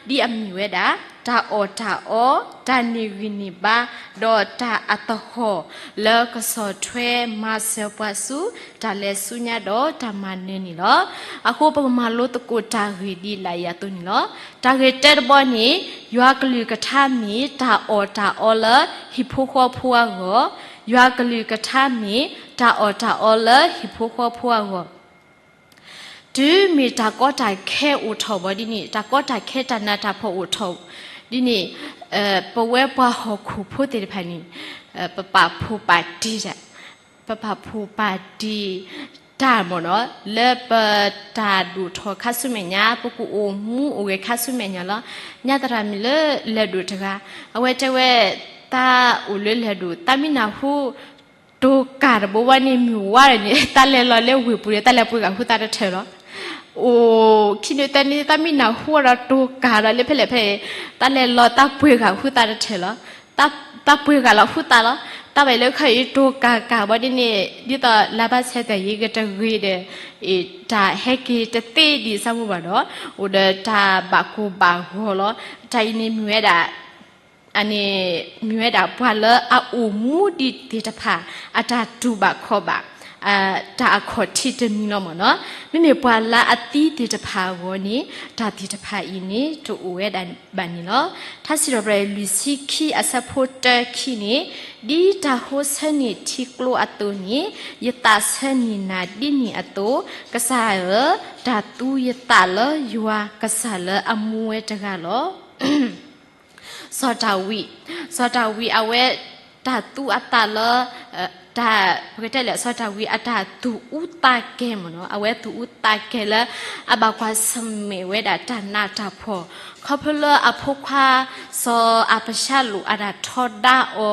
ဒ်အမ့ၢ်ဝဲဒၣ် တၢ်အီၣ်တၢ်အီ, တၢ်န့ၢ်ဂံၢ်န့ၢ်ဘါ, ဒီးတၢ်အသဟီၣ်လၢကဆီၣ်ထွဲမၤစၢၤပှၤဆူ တၢ်လဲၤဆူညါဒီးတၢ်မၤနၢၤန့ၣ်လီၤ. အဃိပကမၤလိသကိးတၢ်ဂ့ၢ်ဒ်လာ်အံၤအသိးန့ၣ်လီၤ. တၢ်ဂ့ၢ်တၢတဘီန့ၣ် ယွၤကလုၢ်ကထါမ့ၢ်တၢ်အီၣ်တၢ်အီလၢဟံၣ်ဖိဃီဖိအဂီၢ်, ယွၤကလုၢ်ကထါမ့ၢ်တၢ်အီၣ်တၢ်အီလၢဟံၣ်ဖိဃီဖိအဂီၢ် တုၤမ့ၢ်တၢ်ကီတၢ်ခဲအိၣ်ထီၣ်ဘၣ်ဒ်န့ၣ်, တၢ်ကီတၢ်ခဲတၢ်နးတၢ်ဖှီၣ်အိၣ်ထီၣ်ဒ်န့ၣ်, ပဝဲပှၤဟီၣ်ခိၣ်ဖိသ့ၣ်တဖၣ်န့ၣ်, ပပာ်ဖှိၣ်ပာ်တံၢ်တၢ်, ပပာ်ဖှိၣ်ပာ်တံၢ်တၢ်မ့ၢ်နီၤ, လၢပတၢ်ဒိၣ်ထီၣ်ခါဆူမဲာ်ညါ, ပကအိၣ်မူအိၣ်ဂဲၤခါဆူမဲာ်ညါလီၤ. ညါသရၣ်မုၣ်လၢလဲၤဒိၣ်တဂၤ, အဝဲတဲဝဲ, သးအိၣ်လၢလဲၤဒိၣ် သးမ့ၢ်နၢ်ဟူ တိၤကၢ်တဘိဝဲန့ၣ်မ့ၢ်ဝါဒီးန့ၣ် သးလဲၤလီၤလၢဝ့ၢ်ပူၤဒီး သးလဲၤပှ့ၤဂာ်ဃုသးတထၢၣ်လီၤ. အိၣ်ခံနွံသၢနွံ သးမ့ၢ်နၢ်ဟူဒီးတိၤကၢ်ဒီးလၢဖဲလဲၣ်ဖဲလဲၣ်, သးလဲၤလီၤသးပှ့ၤဂာ်ဃုသးတထၢၣ်လီၤ. သးပှ့ၤဂာ်လီၤဃုသးလီၤ. တၢ်ဘၣ်လၢခဲအံၤတိၤကၢ်ကၢ်ဘၣ်ဒ်န့ၣ် ဒ်သိးလၢဘၣ်ဆဲးတၢ်ယံၤကတဂ့ၤဒီး တၢ်ဟဲက့ၤတသ့ဒံးစၢ်မူဘၣ်ဒီး အိၣ်ဒီးတၢ်ဘၣ်ကိၢ်ဘၣ်ဂီၤလီၤ. တၢ်အံၤန့ၣ်မ့ၢ်ဝဲဒၣ် အန့ၣ် မ့ၢ်ဝဲဒၣ်ပှၤလၢအအိၣ်မူဒံးသ့ၣ်တဖၣ် အတၢ်တူၢ်ဘၣ်ခီၣ်ဘၣ် တၢ်အခီၣ်ထံးတမံၤလီၤမ့ၢ်နီၤ. မ့မ့ၢ်ပှၤလၢအသံသ့ၣ်တဖၣ်အဂီၢ်န့ၣ် တၢ်သ့ၣ်တဖၣ်အံၤန့ၣ် တအိၣ်ဝဲဒၣ်ဘၣ်န့ၣ်လီၤ. ထါစံးထီၣ်ပတြၢၤ လွံၢ်ဆံခံအဆၢဖိတၢခံန့ၣ်, ဒ်တၢ်ဟိဆၢန့ၢ်ထံကျိအသိးန့ၣ် ယသးဆၢန့ၢ်နၤဒ်န့ၣ်အသိး, ကစၢ်ဧၢ, တၢ်သူယသးလၢယွၤကစၢ်လၢအမူဝဲတဂၤလီၤ. စီၤဒၤဝံး, စီၤဒၤဝံးအဝဲ တၢ်သူအသးလၢ တၢ် ပကတဲလဲၣ် စီၤဒၤဝံးအတၢ်သူၣ်အူသးကဲၤမ့ၢ်နီၤ, အဝဲသူၣ်အူသးကဲၤလၢ အဘၣ်ကွၢ်ဆၢၣ်မဲာ်ဝဲဒၣ်တၢ်နးတၢ်ဖှီၣ် ခီဖျိလၢအဖိခွါ စီၤအၤဘၡါလိၣ်အတၢ်ထီဒါအီ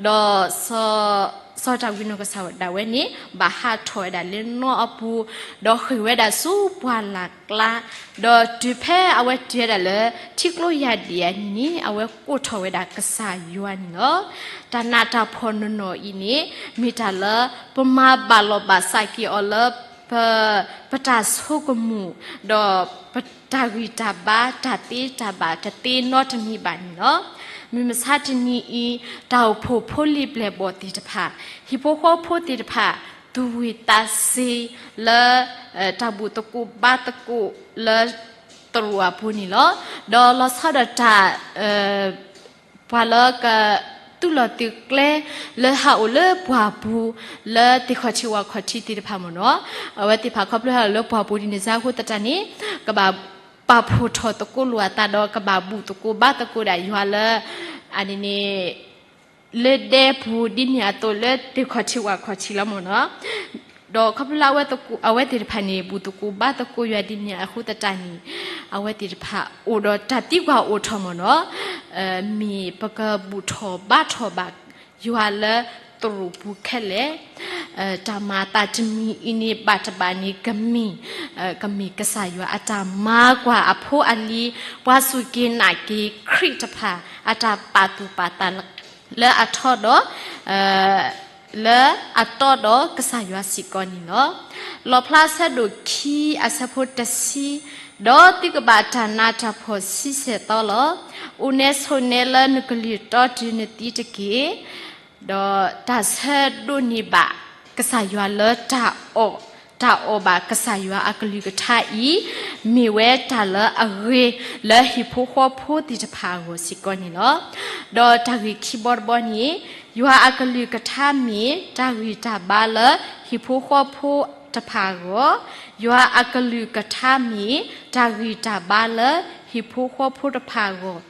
ၤ, ဒီး စီၤဒၤဝံးနီၢ်ကစၢ်ဒၣ်ဝဲန့ၣ် ဘၣ်ဟးထီၣ်ဝဲဒၣ်လၢနီအပူၤ, ဒီးဃ့ၢ်ဝဲဒၣ်ဆူပှၢ်လၢ်ကျါ, ဒီးတုၤဖဲအဝဲတုၤဝဲဒၣ်လၢ ထံကျိယၢ်ဒံၣ်အနံၤန့ၣ် အဝဲကိးထီၣ်ဝဲဒၣ်ကစၢ်ယွၤန့ၣ်လီၤ. တၢ်နးတၢ်ဖှီၣ်နီၢ်နီၢ်အံၤန့ၣ် မ့ၢ်တၢ်လၢ ပမၤဘၣ်လီၤဘၣ်စးက့ၤအီၤလၢ ပ ပတၢ်ဆိကမိၣ်, ဒီးပတၢ်ဂံၢ်တၢ်ဘါ တၢ်သ့တၢ်ဘၣ်တသ့နီတမံၤဘၣ်န့ၣ်လီၤ. မုၢ်မဆါတနံၤအံၤ တၢ်အိၣ်ဖှိၣ်ဖိလံၤပျဲၢ်ဘီၣ်သ့ၣ်တဖၣ်, ဟံၣ်ဖိဃီဖိသ့ၣ်တဖၣ် သူၣ်ဝံၣ်သးစ့ၤလၢ တၢ်ဘူၣ်သကိးဘါသကိးလၢ တရူးအပူၤန့ၣ်လီၤ. ဒီးလီၤဆီဒီးတၢ် ပှၤလၢက တူၢ်လိာ်သုးကျဲ လၢဟးအိၣ်လၢပှၢ်ပူၤ လၢသ့ၣ်ခီၣ်ထံးဝၣ်ခီၣ်ထံးသ့ၣ်တဖၣ်မ့ၢ်နီၤ, အဝဲသ့ၣ်တဖၣ်ခီဖျိဟးအိၣ်လၢပှၢ်ပူၤဒ်န့ၣ်စ့ၢ်အဃိသတးန့ၣ် ကဘၣ်ပာ်ဖှိၣ်ထီၣ်သကိးလိာ်အသးဒီး ကဘၣ်ဘူၣ်သကိးဘါသကိးဒၣ်ယွၤလၢ အန့ၣ်န့ၣ် လၢဒဲပူၤဒ်န့ၣ်အသိးလၢသ့ၣ်ခီၣ်ထံးဝၣ်ခီၣ်ထံးလီၤမ့ၢ်နီၤ. ဒီးခီဖျိလၢအဝဲသ့ၣ်တဖၣ်န့ၣ် ဘူၣ်သကိးဘါသကိးယွၤဒ်န့ၣ်အဃိသတးန့ၣ် အဝဲသ့ၣ်တဖၣ်အိၣ်ဒီးတၢ်သံကွၢ်အိၣ်ထီၣ်မ့ၢ်နီၤ, မ့ၢ်ပကဘူၣ်ထီၣ်ဘါထီၣ်ဘၣ်ယွၤလၢတရူးပူၤခဲလၢာ်, တၢ်မၤအသးတမံၤအံၤန့ၣ် ဘၣ်တဘၣ်န့ၣ် ကမ့ၢ် ကမ့ၢ်ကစၢ်ယွၤအတၢ်မၤကွၢ်အဖိအလံၤ ပှၤစူၢ်က့ၤနာ်က့ၤခရံာ်တဖၣ် အတၢ်ပာ်သူၣ်ပာ်သးလၢအထီဒီး လၢအတီဒီးကစၢ်ယွၤစ့ၢ်ကီးန့ၣ်လီၤ. လီၣ်ဖျါအဆၢဒိၣ်ခံအဆၢဖိတဆံ, ဒီးသုကဘၣ်တၢ်နးတၢ်ဖှီၣ်ဆံဆဲၣ်သီလီၤ. အိၣ်နဲဆိးနဲလၢနကလုၢ်တီတုၤနသံတက့ၢ်. ဒီးတၢ်ဆၢဒိးန့ၢ်ဘၣ် ကစၢ်ယွၤလၢတၢ်အီၣ်, တၢ်အီၣ်ဘၣ်ကစၢ်ယွၤအကလုၢ်ကထါအံၤ မ့ၢ်ဝဲတၢ်လၢအဂ့ၤလၢဟံၣ်ဖိဃီဖိသ့ၣ်တဖၣ်အဂီၢ်စ့ၢ်ကီးန့ၣ်လီၤ. ဒီးတၢ်ဂ့ၢ်ခံဘီတဘီန့ၣ် ယွၤအကလုၢ်ကထါမ့ၢ်တၢ်ဂံၢ်တၢ်ဘါလၢဟံၣ်ဖိဃီဖိတဖၣ်အဂီၢ်, ယွၤအကလုၢ်ကထါမ့ၢ်တၢ်ဂံၢ်တၢ်ဘါလၢဟံၣ်ဖိဃီဖိတဖၣ်အဂီၢ်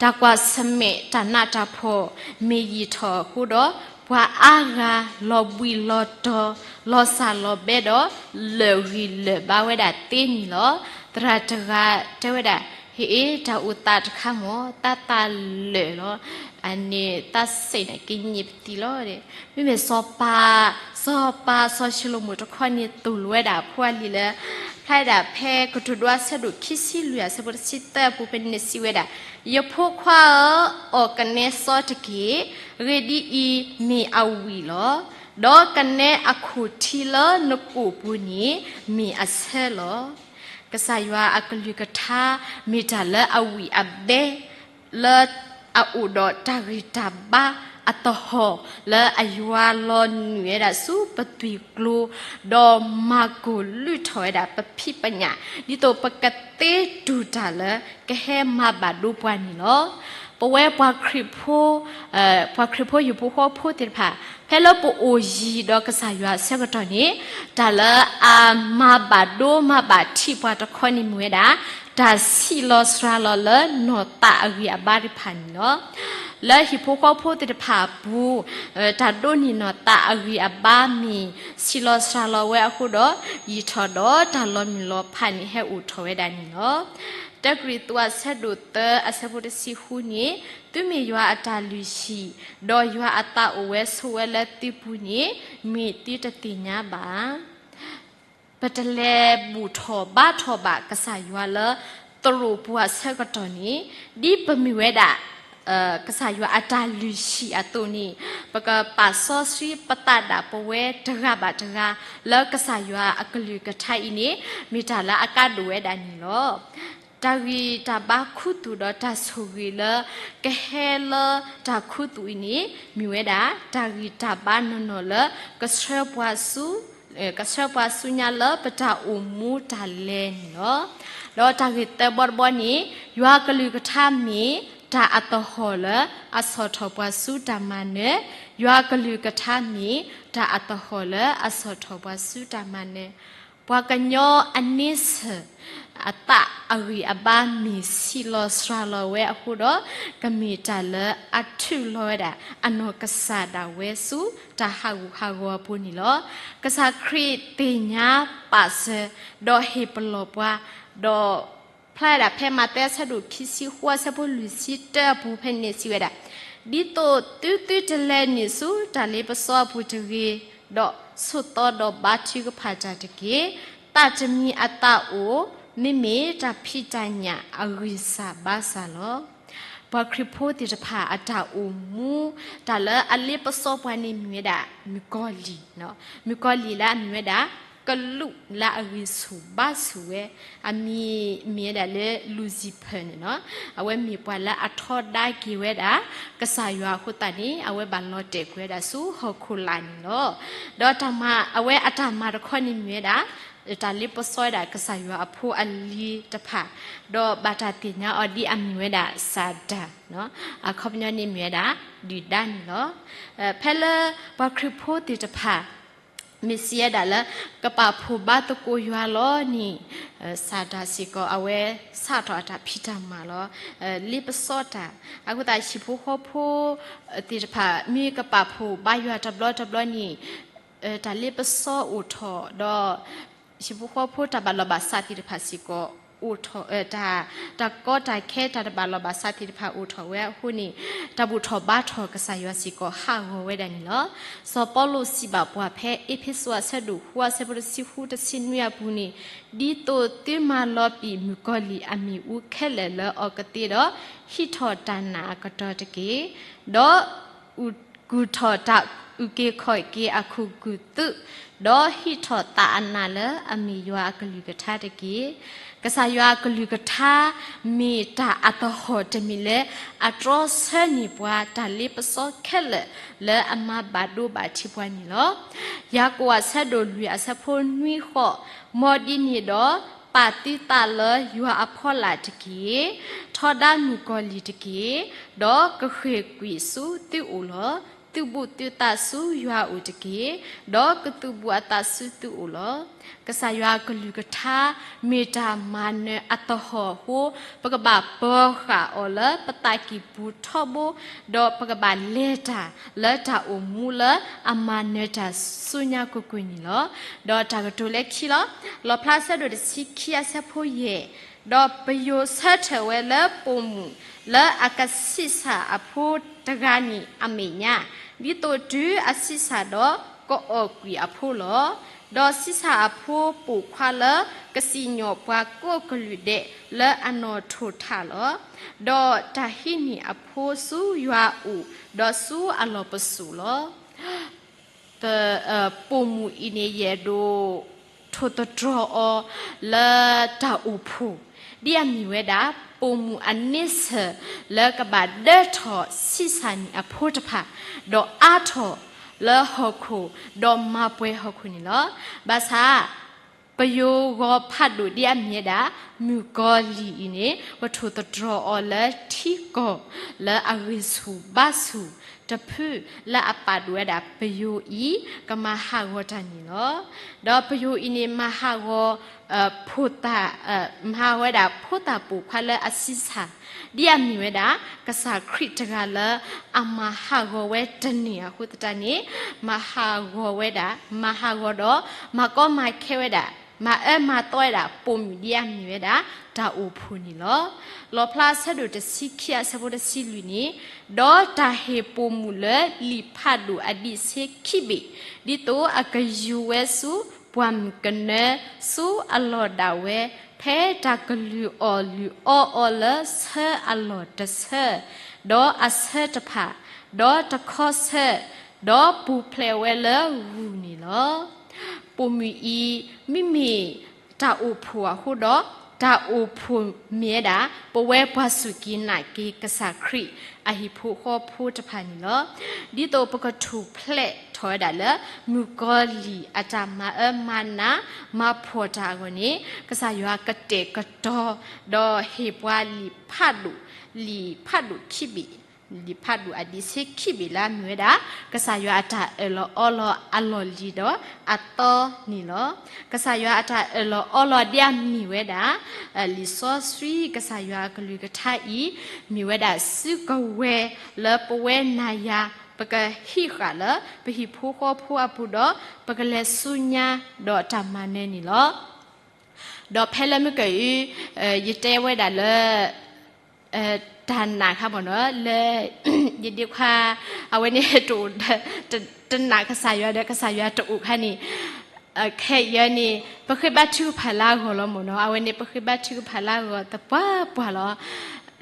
တၢ်ကွၢ်ဆၢၣ်မဲာ်တၢ်နးတၢ်ဖှီၣ်မ့ၢ်ယံာ်ထီၣ်အဃိဒီး, ပှၤအါဂၤလီၤဘှံးလီၤတီၤ, လီၤစၢ်လီၤဘဲဒီး လၢာ်ဂံၢ်လၢာ်ဘါဝဲဒၣ်သ့န့ၣ်လီၤ. သရၣ်တဂၤတဲဝဲဒၣ်, ဟ့ၣ်အ့ၣ် တၢ်အိၣ်သးတခါမ့ၢ် သးသးလၢာ်လီၤ. အန့ၣ်သးစဲးန့ၣ်က့ၤညံးပသံလီၤ. မ့မ့ၢ်စီၤပၤ, စီၤပၤစီၤၡလိၤမိၣ်တခီန့ၣ်သိၣ်လိဝဲဒၣ်အဖိအလံၤလၢ ဖျါဒၣ်ဖဲကတိၤဒိအဆၢဒိၣ်ခံဆံလွံၢ်အဆၢဖိတဆံသၢအပူၤဖဲန့ၣ်စံးဝဲဒၣ်, ယဖိခွါဧၢ, အီၣ်ကနဲစီတက့ၢ်. ဂ့ၢ်ဒ်အံၤ, မ့ၢ်အဝံၣ်လီၤ. ဒီးကနဲအခိၣ်ထံလၢနကိာ်ပူၤန့ၣ် မ့ၢ်အဆၢလီၤ. ကစၢ်ယွၤအကလုၢ်ကထါ မ့ၢ်တၢ်လၢအဝံၣ်အဘဲ လၢအအိၣ်ဒီးတၢ်ဂံၢ်တၢ်ဘါအသဟီၣ် လၢအယွၤလီၤနုာ်ဝဲဒၣ်ဆူပသွံၣ်ကျိၤ, ဒီးမၤကိၢ်လုၢ်ထီၣ်ဝဲဒၣ်ပဖံးပညၣ် ဒ်သိးပကသ့တူၢ်တၢ်လၢကဟဲမၤဘၣ်ဒိပှၤန့ၣ်လီၤ. ပဝဲပှၤခရံာ်ဖိ ပှၤခရံာ်ဖိဟံၣ်ဖိဃီဖိသ့ၣ်တဖၣ် ဖဲလၢပအိၣ်ယံၤဒီးကစၢ်ယွၤအဆၢကတီၢ်န့ၣ် တၢ်လၢအမၤဘၣ်ဒိမၤဘၣ်ထံးပှၤတခီန့ၣ်မ့ၢ်ဝဲဒၣ် တၢ်ဆံးလီၤစှၤလီၤလၢနီၢ်သးအဂံၢ်အဘါတဖၣ်န့ၣ်လီၤ. လၢဟံၣ်ဖိဃီဖိသ့ၣ်တဖၣ်အပူၤ တၢ်ဒိးန့ၢ်နီၢ်သးအဂံၢ်အဘါမ့ၢ်ဆံးလီၤစှၤလီၤဝဲအဃိဒီး ယံာ်ထီၣ်ဒီးတၢ်လီၤမုၢ်လီၤဖးန့ၣ်ဟဲအိၣ်ထီၣ်ဝဲဒၣ်န့ၣ်လီၤ. တၢကရံၣ်သူးအဆၢဒိၣ်သၢအဆၢဖိတဆံဃုန့ၣ်, သုမ့ၢ်ယွၤအတၢ်လုၢ်ဟံၣ်, ဒီးယွၤအသးအိၣ်ဝဲဆိးဝဲလၢသုပူၤန့ၣ်, မ့ၢ်သုတသ့ၣ်ညါဘၣ်. ပတလဲၤဘူၣ်ထီၣ်ဘါထီၣ်ဘၣ်ကစၢ်ယွၤလၢသရိာ်ပူၤအဆၢကတီၢ်န့ၣ်, ဒ်ပမ့ၢ်ဝဲဒၣ် ကစၢ်ယွၤအတၢ်လုၢ်ဟံၣ်အသိးန့ၣ်, ပကပာ်စီဆှံပသးဒၣ်ပဝဲတဂၤဘၣ်တဂၤ လၢကစၢ်ယွၤအကလုၢ်ကထါအံၤန့ၣ် မ့ၢ်တၢ်လၢအကါဒိၣ်ဝဲဒၣ်န့ၣ်လီၤ. တၢ်ဂံၢ်တၢ်ဘါခူသူၣ်ဒီးတၢ်ဆိၣ်ဂ့ၤလၢ ကဟဲလၢတၢ်ခူသူၣ်အံၤန့ၣ် မ့ၢ်ဝဲဒၣ် တၢ်ဂံၢ်တၢ်ဘါနီၢ်နီၢ်လၢ ကဆှၢပှၤဆူ ကဆှၢပှၤဆူညါလၢပတၢ်အိၣ်မူတၢ်လဲၤန့ၣ်လီၤ. ဒီးတၢ်ဂ့ၢ်သၢဘီတဘီန့ၣ်, ယွၤကလုၢ်ကထါမ့ၢ်တၢ်အသဟီၣ်လၢအဆီၣ်ထီၣ်ပှၤဆူတၢ်မၤနၢၤ, ယွၤကလုၢ်ကထါမ့ၢ်တၢ်အသဟီၣ်လၢအဆီၣ်ထီၣ်ပှၤဆူတၢ်မၤနၢၤ. ပှၤကညီအန့ဆၢၣ် အသးအဂံၢ်အဘါမ့ၢ်ဆံးလီၤစှၤလီၤဝဲအဃိဒီး, ကမ့ၢ်တၢ်လၢအထုးလီၤဝဲဒၣ် အနီၢ်ကစၢ်ဒၣ်ဝဲဆူတၢ်ဟးဂူာ်ဟးဂီၤအပူၤန့ၣ်လီၤ. ကစၢ်ခရံာ်သ့ၣ်ညါပာ်စၢၤ ဒီးဟ့ၣ်ပလီၢ်ပှၤ, ဒီးဖျါဝဲဒၣ်ဖဲမးသဲအဆၢဒိၣ်ခံဆံဃိးအဆၢဖိလွံၢ်ဆံတၢအပူၤ ဖဲန့ၣ်စံးဝဲဒၣ်, ဒ်သိးသုသုတလဲၤနုာ်ဆူတၢ်လ့ပစီအပူၤတဂ့ၤ, ဒီးဆိးသီဒီးဘါထုကဖၣ်တၢ်တက့ၢ်. သးတမံၤအသးအိၣ် မ့မ့ၢ်တၢ်ဖံးတၢ်ညၣ်အဂံၢ်စၢ်ဘါစၢ်လီၤ. ပှၤခရံာ်ဖိသ့ၣ်တဖၣ်အတၢ်အိၣ်မူ တၢ်လၢအလ့ပစီပှၤန့ၣ်မ့ၢ်ဝဲဒၣ် မုၣ်ကီၤလံၢ်, မုၣ်ကီၤလံၢ်လၢအမ့ၢ်ဝဲဒၣ် ကလူးလၢအဂံၢ်ဆူၣ်ဘါဆူၣ်ဝဲ, အမံၤမ့ၢ်ဝဲဒၣ်လၢ Lucifer န့ၣ်လီၤ. အဝဲမ့ၢ်ပှၤလၢအထီဒါက့ၤဝဲဒၣ် ကစၢ်ယွၤအဃိသတးန့ၣ် အဝဲဘၣ်လီၤတဲာ်ကွံာ်ဝဲဒၣ်ဆူဟီၣ်ခိၣ်လာ်န့ၣ်လီၤ. ဒီးတၢ်မၤ အဝဲအတၢ်မၤတခီန့ၣ်မ့ၢ်ဝဲဒၣ် တၢ်လ့ပစီဝဲဒၣ်ကစၢ်ယွၤအဖိအလံၤတဖၣ်, ဒီးဘၣ်တၢ်သ့ၣ်ညါအီၤဒ်အမ့ၢ်ဝဲဒၣ်စၤတၢ်, အခီပညီန့ၣ်မ့ၢ်ဝဲဒၣ်ဒုၣ်ဒါန့ၣ်လီၤ. ဖဲလၢပှၤခရံာ်ဖိသ့ၣ်တဖၣ် မ့ၢ်စံးဝဲဒၣ်လၢ ကပာ်ဖှိၣ်ဘါသကိးယွၤလီၤန့ၣ်, စၤတၢ်စ့ၢ်ကီးအဝဲစးထီၣ်အတၢ်ဖံးတၢ်မၤလီၤ. လ့ပစီတၢ်, အဃိသတးဟံၣ်ဖိဃီဖိသ့ၣ်တဖၣ် မ့ၢ်ကပာ်ဖှိၣ်ဘါယွၤတဘျီတဘျီန့ၣ်, တၢ်လ့ပစီအိၣ်ထီၣ်ဒီး ဟံၣ်ဖိဃီဖိတၢ်ဘၣ်လီၢ်ဘၣ်စးသ့ၣ်တဖၣ်စ့ၢ်ကီးအိၣ်ထီၣ်, တၢ်, တၢ်ကီတၢ်ခဲတၢ်တဘၣ်လီၢ်ဘၣ်စးသ့ၣ်တဖၣ်အိၣ်ထီၣ်ဝဲအဃိန့ၣ်, တၢ်ဘူၣ်ထီၣ်ဘါထီၣ်ကစၢ်ယွၤစ့ၢ်ကီးဟးဂီၤဝဲဒၣ်န့ၣ်လီၤ. စီၤပီလူးစံးဘၣ်ပှၤဖဲအ့းဖ့းစူးအဆၢဒိၣ်ဃုအဆၢဖိတဆံဃုတဆံနွံအပူၤန့ၣ်, ဒ်သိးသုမၤလီၤပံာ်မုၣ်ကီၤလံၢ်အမံၤအူခဲလၢာ်လၢအီၤကသ့ဒီး, ဟံးထီၣ်တၢ်နာ်အကတီၢ်တက့ၢ်. ဒီး ကူၣ်ထီၣ်တၢ်အုၣ်က့ၤခီၣ်က့ၤအခိၣ်ကူၣ်သုး, ဒီးဟံးထီၣ်သးအနးလၢအမ့ၢ်ယွၤအကလုၢ်ကထါတက့ၢ်. ကစၢ်ယွၤအကလုၢ်ကထါ မ့ၢ်တၢ်အသဟီၣ်တမံၤလၢ အတြီဆၢန့ၢ်ပှၤတၢ်လ့ပစီခဲလၢာ်လၢအမၤဘၣ်ဒိဘၣ်ထံးပှၤန့ၣ်လီၤ. ယၤကိာ်အဆၢဒိၣ်လွံၢ်အဆၢဖိနွံဃိး, မ်ဒ်န့ၣ်ဒီး ပာ်သုသးလၢယွၤအဖီလာ်တက့ၢ်. ထီဒါမုၣ်ကီၤလံၢ်တက့ၢ်. ဒီးကဃ့ၢ်ကွံာ်ဆူသုအိၣ်လီၤ. သုးဘူးသုသးဆူယွၤအအိၣ်တက့ၢ်. ဒီးကသုးဘူးအသးဆူသုအိၣ်လီၤ. ကစၢ်ယွၤအကလုၢ်ကထါ မ့ၢ်တၢ်မၤနၢၤအသဟီၣ်အဃိ, ပကဘၣ်ပၢၤဃာ်အီၤလၢပသးကံၢ်ပူၤထီဘိ, ဒီးပကဘၣ်လဲၤတၢ်လၢတၢ်အိၣ်မူလၢအမၤနၢၤတၢ်ဆူညါကွ့ၢ်ကွ့ၢ်န့ၣ်လီၤ. ဒီးတၢ်ကတိၤလၢခံလီၤ. လီၣ်ဖျါဆၢဒိၣ်တဆံခံအဆၢဖိယဲၢ်, ဒီးပယိၤဆၢထၢၣ်ဝဲလၢပိာ်မုၣ်လၢအကဆံးစၢ်အဖိတဂၤန့ၣ်အမဲာ်ညါ, ဒ်သိးတုၤအဆံးစၢ်ဒီးကအီၣ်ကွံာ်အဖိလီၤ. ဒီးဆံးစၢ်အဖိပိာ်ခွါလၢကစံၣ်ညီၣ်ပှၤကိးကလုာ်ဒဲးလၢအနီၣ်ထိၣ်ထးလီၤ. ဒီးတၢ်ဟံးန့ၢ်အဖိဆူယွၤအအိၣ်, ဒီးဆူအလီၢ်ပစိာ်လီၤ. ပ, ပိာ်မုၣ်အံၤန့ၣ် ယအဲၣ်ဒိးထိၣ်သတြီၤအီၤလၢတၢ်အိၣ်ဖှိၣ်, ဒ်အမ့ၢ်ဝဲဒၣ် ပိာ်မုၣ်အန့ဆၢၣ်လၢကဘၣ်ဒၢထီၣ်ဆံးစၢ်န့ၢ်အဖိတဖၣ်, ဒီးအါထီၣ်လၢဟီၣ်ခိၣ်, ဒီးမၤပှဲၤဟီၣ်ခိၣ်န့ၣ်လီၤ. ဘၣ်ဆၣ် ပယိၤဂီၤဖးဒိၣ်ဒ်အမ့ၢ်ဝဲဒၣ် မုၣ်ကီၤလံၢ်အံၤန့ၣ် ပထိၣ်သတြီၤအီၤလၢထံကီၢ်လၢအဂံၢ်ဆူၣ်ဘါဆူၣ်တဖု လၢအပာ်ဒိၣ်ဝဲဒၣ်ပယိၤအံၤ ကမၤဟးဂီၤတၢ်န့ၣ်လီၤ. ဒီးပယိၤအံၤန့ၣ် မၤဟးဂီၤ ဖိသၣ်, မၤဟးဂီၤဝဲဒၣ်ဖိသၣ်ပိာ်ခွါလၢအဆံးစၢ်, ဒ်အမ့ၢ်ဝဲဒၣ် ကစၢ်ခရံာ်တဂၤလၢအမၤဟးဂီၤဝဲတန့ၢ်အဃိသတးန့ၣ်, မၤဟးဂီၤဝဲဒၣ်, မၤဟးဂီၤဒီး မၤကီမၤခဲဝဲဒၣ်, မၤအၢမၤသီဝဲဒၣ် ပိာ်မုၣ်ဒ်အမ့ၢ်ဝဲဒၣ် တၢ်အိၣ်ဖှိၣ်န့ၣ်လီၤ. လီၣ်ဖျါအဆၢဒိၣ်တဆံခံအဆၢဖိတဆံလွံၢ်န့ၣ်, ဒီးတၢ်ဟ့ၣ်ပိာ်မုၣ်လၢလံာ်ဖးဒိၣ်အဒံးဆှံခံဘ့ၣ်, ဒ်သိးအကယူၤဝဲဆူ ပှၢ်မုၢ်ကနၢဆူအလီၢ်ဒၣ်ဝဲ, ဖဲတၢ်ကလုၢ်အီၣ်လုၢ်အီအီၤလၢဆၢအလီၢ်တဆၢ, ဒီးအဆၢတဖၣ်, ဒီးတခီဆၢ, ဒီးပူၤဖျဲးဝဲလၢဂုၢ်န့ၣ်လီၤ. ပိာ်မုၣ်အံၤ မ့မ့ၢ်တၢ်အိၣ်ဖှိၣ်အဃိဒီး, တၢ်အိၣ်ဖှိၣ်မ့ၢ်ဝဲဒၣ် ပဝဲပှၤစူၢ်က့ၤနာ်က့ၤကစၢ်ခရံာ်အဟံၣ်ဖိဃီဖိတဖၣ်န့ၣ်လီၤ. ဒ်သိးပကထူၣ်ဖျဲးထီၣ်ဝဲဒၣ်လၢ မုၣ်ကီၤလံၢ်အတၢ်မၤအၢမၤနး မၤဖှီၣ်တၢ်အဂီၢ်န့ၣ်, ကစၢ်ယွၤကတဲာ်ကတီၤ ဒီးဟ့ၣ်ပှၤလံာ်ဖးဒိၣ်, လံာ်ဖးဒိၣ်ခံဘ့ၣ်, လံာ်ဖးဒိၣ်အဒံးဆှံခံဘ့ၣ်လၢအမ့ၢ်ဝဲဒၣ် ကစၢ်ယွၤအတၢ်အၢၣ်လီၤအီလီၤအလီၢ်လံၤဒီးအသီန့ၣ်လီၤ. ကစၢ်ယွၤအတၢ်အၢၣ်လီၤအီလီၤဒ်အမ့ၢ်ဝဲဒၣ် လံာ်စီဆှံကစၢ်ယွၤအကလုၢ်ကထါအံၤ မ့ၢ်ဝဲဒၣ်စုကဝဲၤလၢပဝဲနၤယၤ ပကဟံးဃာ်လၢပဟံၣ်ဖိဃီဖိအပူၤဒီး ပကလဲၤဆူညါဒီးတၢ်မၤနၢၤန့ၣ်လီၤ. ဒီးဖဲလၢမုၢ်ကၢၢ်အံၤ ယတဲဝဲဒၣ်လၢ တၢ်နာ်ခါမ့ၢ်နီၤ လၢ ယဒ့ခွါ အဝဲန့ၣ် တအိၣ် တနာ်ကစၢ်ယွၤဒီး ကစၢ်ယွၤတအိၣ်ခါန့ၣ် ခဲအံၤန့ၣ် ပဃ့ဘါထုကဖၣ်လၢအဂီၢ်လီၤမ့ၢ်နီၤ အဝဲန့ၣ် ပဃ့ဘါထုကဖၣ်လၢအဂီၢ်သပှၢ်ပှၢ်လီၤ.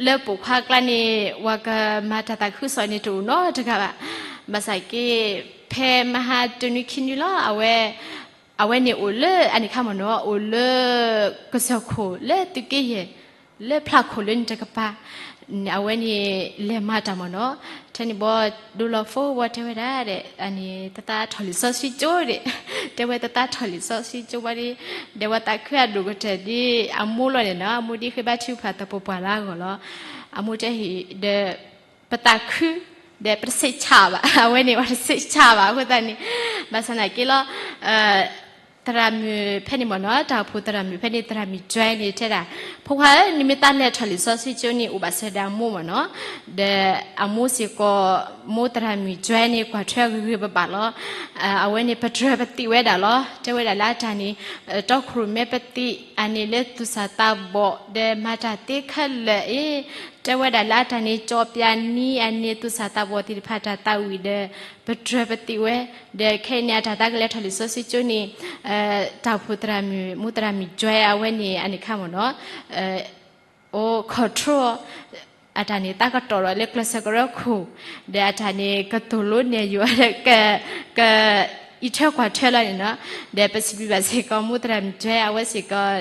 လၢပိာ်ခွါအကျါန့ၣ် ပှၤကမၤတၢ်သးခုကစီၣ်န့ၣ်တအိၣ်နီတဂၤဘၣ်. ဘၣ်ဆၣ်က့ ဖဲမဟါတနွံခံနွံလီၤ အဝဲ အဝဲန့ၣ်အိၣ်လၢအန့ၣ်ခါမ့ၢ်နီၤ အိၣ်လၢ ကစၢၢ်ခိၣ်လၢသုးက့ယဲၢ် လၢဖျးခိၣ်လၢန့ၣ်တကပၤ, အဝဲန့ၣ်လဲၤမၤတၢ်မ့ၢ်နီၤ, ထဲန့ၣ်ဘီ ဒိလီၤဖိဘီတဲဝဲဒၣ်ဒီး အန့ၣ် တသးထီၣ်လံာ်စီဆှံကၠိဒီး, တဲဝဲတသးထီၣ်လံာ်စီဆှံကၠိဘီဒီး, ဒီးဝဲသးခုအဒိၣ်ကတၢၢ်ဒ်အမိၢ်လီၤန့ၣ်နီၤ, အမိၢ်ဒ်ဃ့ဘါထုကဖၣ်သပှၢ်ပှၢ်လၢအဂီၢ်လီၤ, အမိၢ်တဲဟ့ၣ်ဒီး ပသးခု, ဒီးပတဆံးဆါဘၣ်, အဝဲန့ၣ်ပတဆံးဆါဘၣ်အဃိသတးန့ၣ်, ဘၣ်ဆၣ်သနာ်က့လီၤ သရၣ်မုၣ်ဖဲန့ၣ်မ့ၢ်နီၤ, တၢ်အိၣ်ဖှိၣ်သရၣ်မုၣ်ဖဲန့ၣ် သရၣ်မုၣ်ကၠွဲန့ၣ်တဲဒၣ်, ဖိခွါဧၢ, နမ့ၢ်သးလဲၤထီၣ်လံာ်စီဆှံကၠိန့ၣ် အိၣ်ဘၣ်စၢၤဒီးအမိၢ်မ့ၢ်နီၤ, ဒီးအမိၢ်စ့ၢ်ကီး, မိၢ်သရၣ်မုၣ်ကၠွဲန့ၣ် ကွၢ်ထွဲဂ့ၤဂ့ၤဘၣ်ဘၣ်လီၤ, အဝဲန့ၣ်ပတြၢၤပသံးဝဲဒၣ်လီၤ, တဲဝဲဒၣ်လၢအတၢ်န့ၣ်, တီခိၣ်ရိၣ်မဲပသံးအန့ၣ်လၢသူၣ်စၢ်သးဘီၣ် ဒီးမၤတၢ်သ့ခဲလၢာ်အံၤ, တဲဝဲဒၣ်လၢအတၢ်န့ၣ် ကၠီပၠးနံၤအန့ၣ် သူၣ်စၢ်သးဘီၣ်သ့ၣ်တဖၣ်တၢ်သးဝံၣ်ဒီး, ပတြၢၤပသံးဝဲ, ဒီးခဲအံၤန့ၣ် အတၢ်သးကလဲၤထီၣ်လံာ်စီဆှံကၠိန့ၣ်, တၢ်အိၣ်ဖှိၣ်သရၣ်မုၣ်, မိၢ်သရၣ်မုၣ်ကၠွဲအဝဲန့ၣ် အန့ၣ်ခါမ့ၢ်နီၤ, အိၣ် control အတၢ်န့ၣ် သးကတီၢ်ဒီးလၢကျဲးစၢးကရၢခိၣ်, ဒီးအတၢ်န့ၣ် ကတိၤလိနဲၣ်ယိၤ, က, ကအံးထွဲကွၢ်ထွဲလီၤန့ၣ်နီၤ, ဒီးပစံးဘျုးဘၣ်စ့ၢ်ကီး မိၢ်သရၣ်မုၣ်ကၠွဲအဝဲစ့ၢ်ကီး,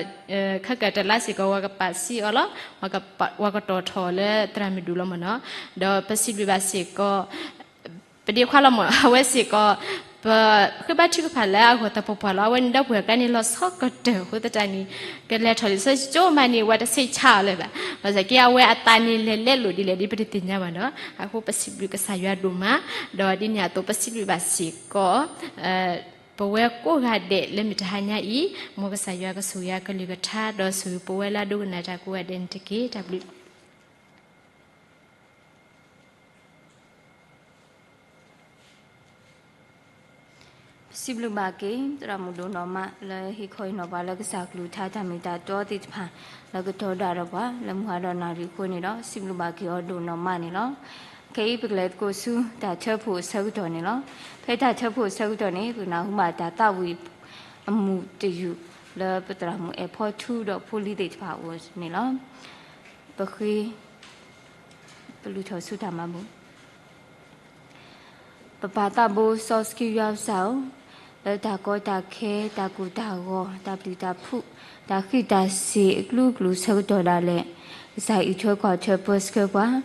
ခဲကတလါစ့ၢ်ကီး ပှၤကပာ်စံးအီၤလီၤ, ပှၤကတီၢ်ထီၣ်လၢသရၣ်မုၣ်ဒူၣ်လီၤမ့ၢ်နီၤ, ဒီးပစံးဘျုးဘၣ်စ့ၢ်ကီး ပဒ့ခွါလီၤမ့ၢ် အဝဲစ့ၢ်ကီး, ပဃ့ဘါထုကဖၣ်လၢအဂီၢ်သပှၢ်ပှၢ်လီၤ, အဝဲန့ၣ်ဒီပုၢ်ဝဲၢ်ကျါန့ၣ် လီၤဆီကတၢၢ်အဃိသတးန့ၣ်, ကလဲၤထီၣ်လံာ်စီဆှံကၠိမးန့ၣ် ဝဲတဆံးဆါအီၤလၢၤဘၣ်, ဘၣ်ဆၣ်က့အဝဲအသးန့ၣ်လဲၤလဲလိာ်ဒ်လဲၣ်ဒ်ပတသ့ၣ်ညါဘၣ်နီၤ, အဃိပစံးဘျုးကစၢ်ယွၤဒိၣ်မး, ဒီးဒ်န့ၣ်အသိးပစံးဘျုးဘၣ်စ့ၢ်ကီး ပဝဲကိးဂၤဒဲးလၢမုၢ်တဟါညါအံၤ, မ်ကစၢ်ယွၤကဆိၣ်ဂ့ၤအကလုၢ်ကထါ ဒီးဆိၣ်ဂ့ၤပဝဲလၢအဒိကနၣ်တၢ်ကိးဂၤဒဲးန့ၣ်တက့ၢ်. တၢ်ဘျုး ပစံးဘျုးဘၣ်က့ၤ သရၣ်မုၣ်ဒိၣ်နီၢ်မး လၢဟ့ၣ်ခီဟ့ၣ်နီၤပှၤလၢကစၢ်ကလုၢ်ကထါတၢ်မ့ၢ်တၢ်တီသ့ၣ်တဖၣ် လၢကတီၤဒၣ်ဒီးပှၤ လၢမုၢ်ဟါဒီးနၣ်ရံၣ်အဃိန့ၣ်ဒီး စံးဘျုးဘၣ်က့ၤအီၤဒိၣ်နီၢ်မးန့ၣ်လီၤ. ခဲအံၤပကလဲၤသကိးဆူတၢ်ထၢဖှိၣ်အဆၢကတီၢ်န့ၣ်လီၤ. ဖဲတၢ်ထၢဖှိၣ်အဆၢကတီၢ်န့ၣ် ပကနၢ်ဟူဘၣ်တၢ်သးဝံၣ်အမူးတယုၢ် လၢပသရၣ်မုၣ်အဲၣ်ဖီထူဒီးဖိလံၤသ့ၣ်တဖၣ်အအိၣ်န့ၣ်လီၤ. ပဃ့ ပလူၤထီၣ်ဆူတၢ်မၤဘူၣ် ပပၢ်သးဘိစီဆှံယွၤပကစၢ်ဧၢ, လၢတၢ်ကီတၢ်ခဲ တၢ်ကိၢ်တၢ်ဂီၤ တၢ်ပျံၤတၢ်ဖုး တၢ်ဃံးတၢ်စ့ၤအကလုာ်ကလုာ်ဆၢကတီၢ်ဒၣ်လဲာ်, ကစၢ်အံးထွဲကွၢ်ထွဲပၢဆှၢပှၤ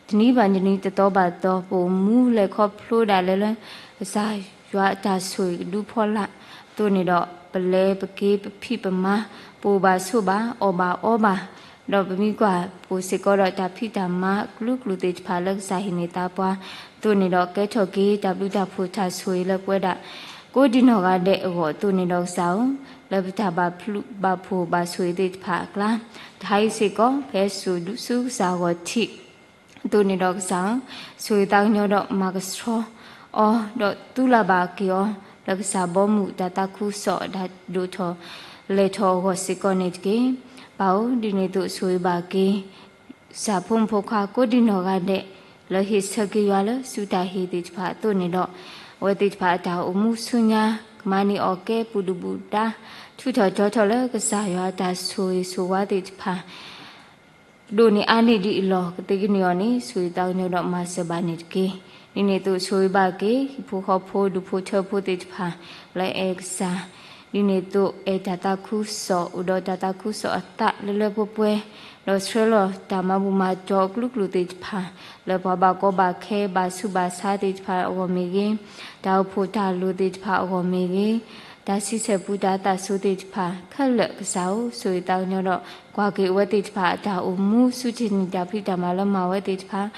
တနံၤဘၣ်တနံၤ တသီဘၣ်တသီ ပအိၣ်မူလဲၤခီဖျိဒၣ်လၢလၢ ကစၢ်ယွၤအတၢ်ဆိၣ်ဂ့ၤကဒုဖီလာ်အသိးန့ၣ်ဒီး ပလဲၤပက့ၤပဖံးပမၤ ပအိၣ်ဘၣ်ဆိးဘၣ် အီၣ်ဘၣ်အီဘၣ် ဒီးပမ့ၢ်ကွၢ် ပအိၣ်စ့ၢ်ကီးဒီးတၢ်ဖံးတၢ်မၤအကလုာ်ကလုာ်သ့ၣ်တဖၣ်လၢကစၢ်ဟ့ၣ်န့ၢ်သါပှၤ အသိးန့ၣ်ဒီး ကဲထီၣ်က့ၤတၢ်ဘျုးတၢ်ဖှိၣ်တၢ်ဆိၣ်ဂ့ၤလၢပဝဲဒၣ် ကိးဒံနီၢ်ဂၤဒဲးအဂီၢ်အသိးန့ၣ်ဒီးကစၢ်ဧၢ, လၢပတၢ်ဘၣ်ပျုၢ်ဘၣ်ဖှိၣ်ဘၣ်ဆိၣ်ဂ့ၤသ့ၣ်တဖၣ်အကျါ တဟါအံၤစ့ၢ်ကီး ဖဲစိာ်ဆူကစၢ်ဂီၤထံး အသိးန့ၣ်ဒီးကစၢ်ဧၢ, ဆိၣ်ဂ့ၤသးကညီၤဒီးမၤကဆှီအီၤ ဒီးသူလၢ်ဘၣ်က့ၤအီၤ လၢကစၢ်ဘီမုၢ်တၢ်သးခုကစီၣ်အတၢ်ဒိၣ်ထီၣ်လဲၤထီၣ်အဂီၢ်စ့ၢ်ကီးန့ၣ်တက့ၢ်. ပၢ်ဧၢ, ဒ်န့ၣ်အသိးဆိၣ်ဂ့ၤဘၣ်က့ၤ ကစၢ်ဖိမုၣ်ဖိခွါကိးဒံနီၢ်ဂၤဒဲး လၢဟ့ၣ်ဆၢက့ၤယွၤလၢဆူတၢ်ဟ့ၣ်သ့ၣ်တဖၣ်အသိးန့ၣ်ဒီး အဝဲသ့ၣ်တဖၣ်အတၢ်အိၣ်မူဆူညါ ကမၤန့ၢ်အီၣ်ကဲပူၤဒုၣ်ပူၤဒါ ထုးထီၣ်တီထီၣ်လၢကစၢ်ယွၤအတၢ်ဆိၣ်ဂ့ၤဆိၣ်ဝါသ့ၣ်တဖၣ် ဒိၣ်န့ၢ်အါန့ၢ်ဒံးအလီၢ် ကသ့ကန့ၢ်အီၤန့ၣ် ဆိၣ်ဂ့ၤသးကညီၤဒီးမၤစၢၤဘၣ်န့ၣ်တက့ၢ်. ဒ်န့ၣ်အသိးဆိၣ်ဂ့ၤဘၣ်က့ၤ ဟံၣ်ဖိဃီဖိဒူၣ်ဖိထၢဖိသ့ၣ်တဖၣ် လၢအဲၣ်ကစၢ် ဒ်န့ၣ်အသိးအဲၣ်တၢ်သးခုကစီၣ် အိၣ်ဒီးတၢ်သးခုကစီၣ်အသးလၢလၢပှဲၤပှဲၤ ဒီးဆှၢလီၤတၢ်မၤဘူၣ်မၤတီၤအကလုာ်ကလုာ်သ့ၣ်တဖၣ် လၢပှၤဘၣ်ကီဘၣ်ခဲ ဘၣ်ဆူးဘၣ်ဆါသ့ၣ်တဖၣ်အဂီၢ်မ့ၢ်ဂ့ၤ, တၢ်အိၣ်ဖှိၣ်တၢ်လိၤသ့ၣ်တဖၣ်အဂီၢ်မ့ၢ်ဂ့ၤ, တၢ်ဆံဆဲၣ်ပူတၢ်သးစိၤသ့ၣ်တဖၣ်ခဲလၢာ်ကစၢ်ဧၢ, ဆိၣ်ဂ့ၤသးကညီၤဒီး ကွၢ်က့ၤအဝဲသ့ၣ်တဖၣ်အတၢ်အိၣ်မူဆူထံၣ်န့ၢ်တၢ်ဖံးတၢ်မၤလၢမၤဝဲသ့ၣ်တဖၣ်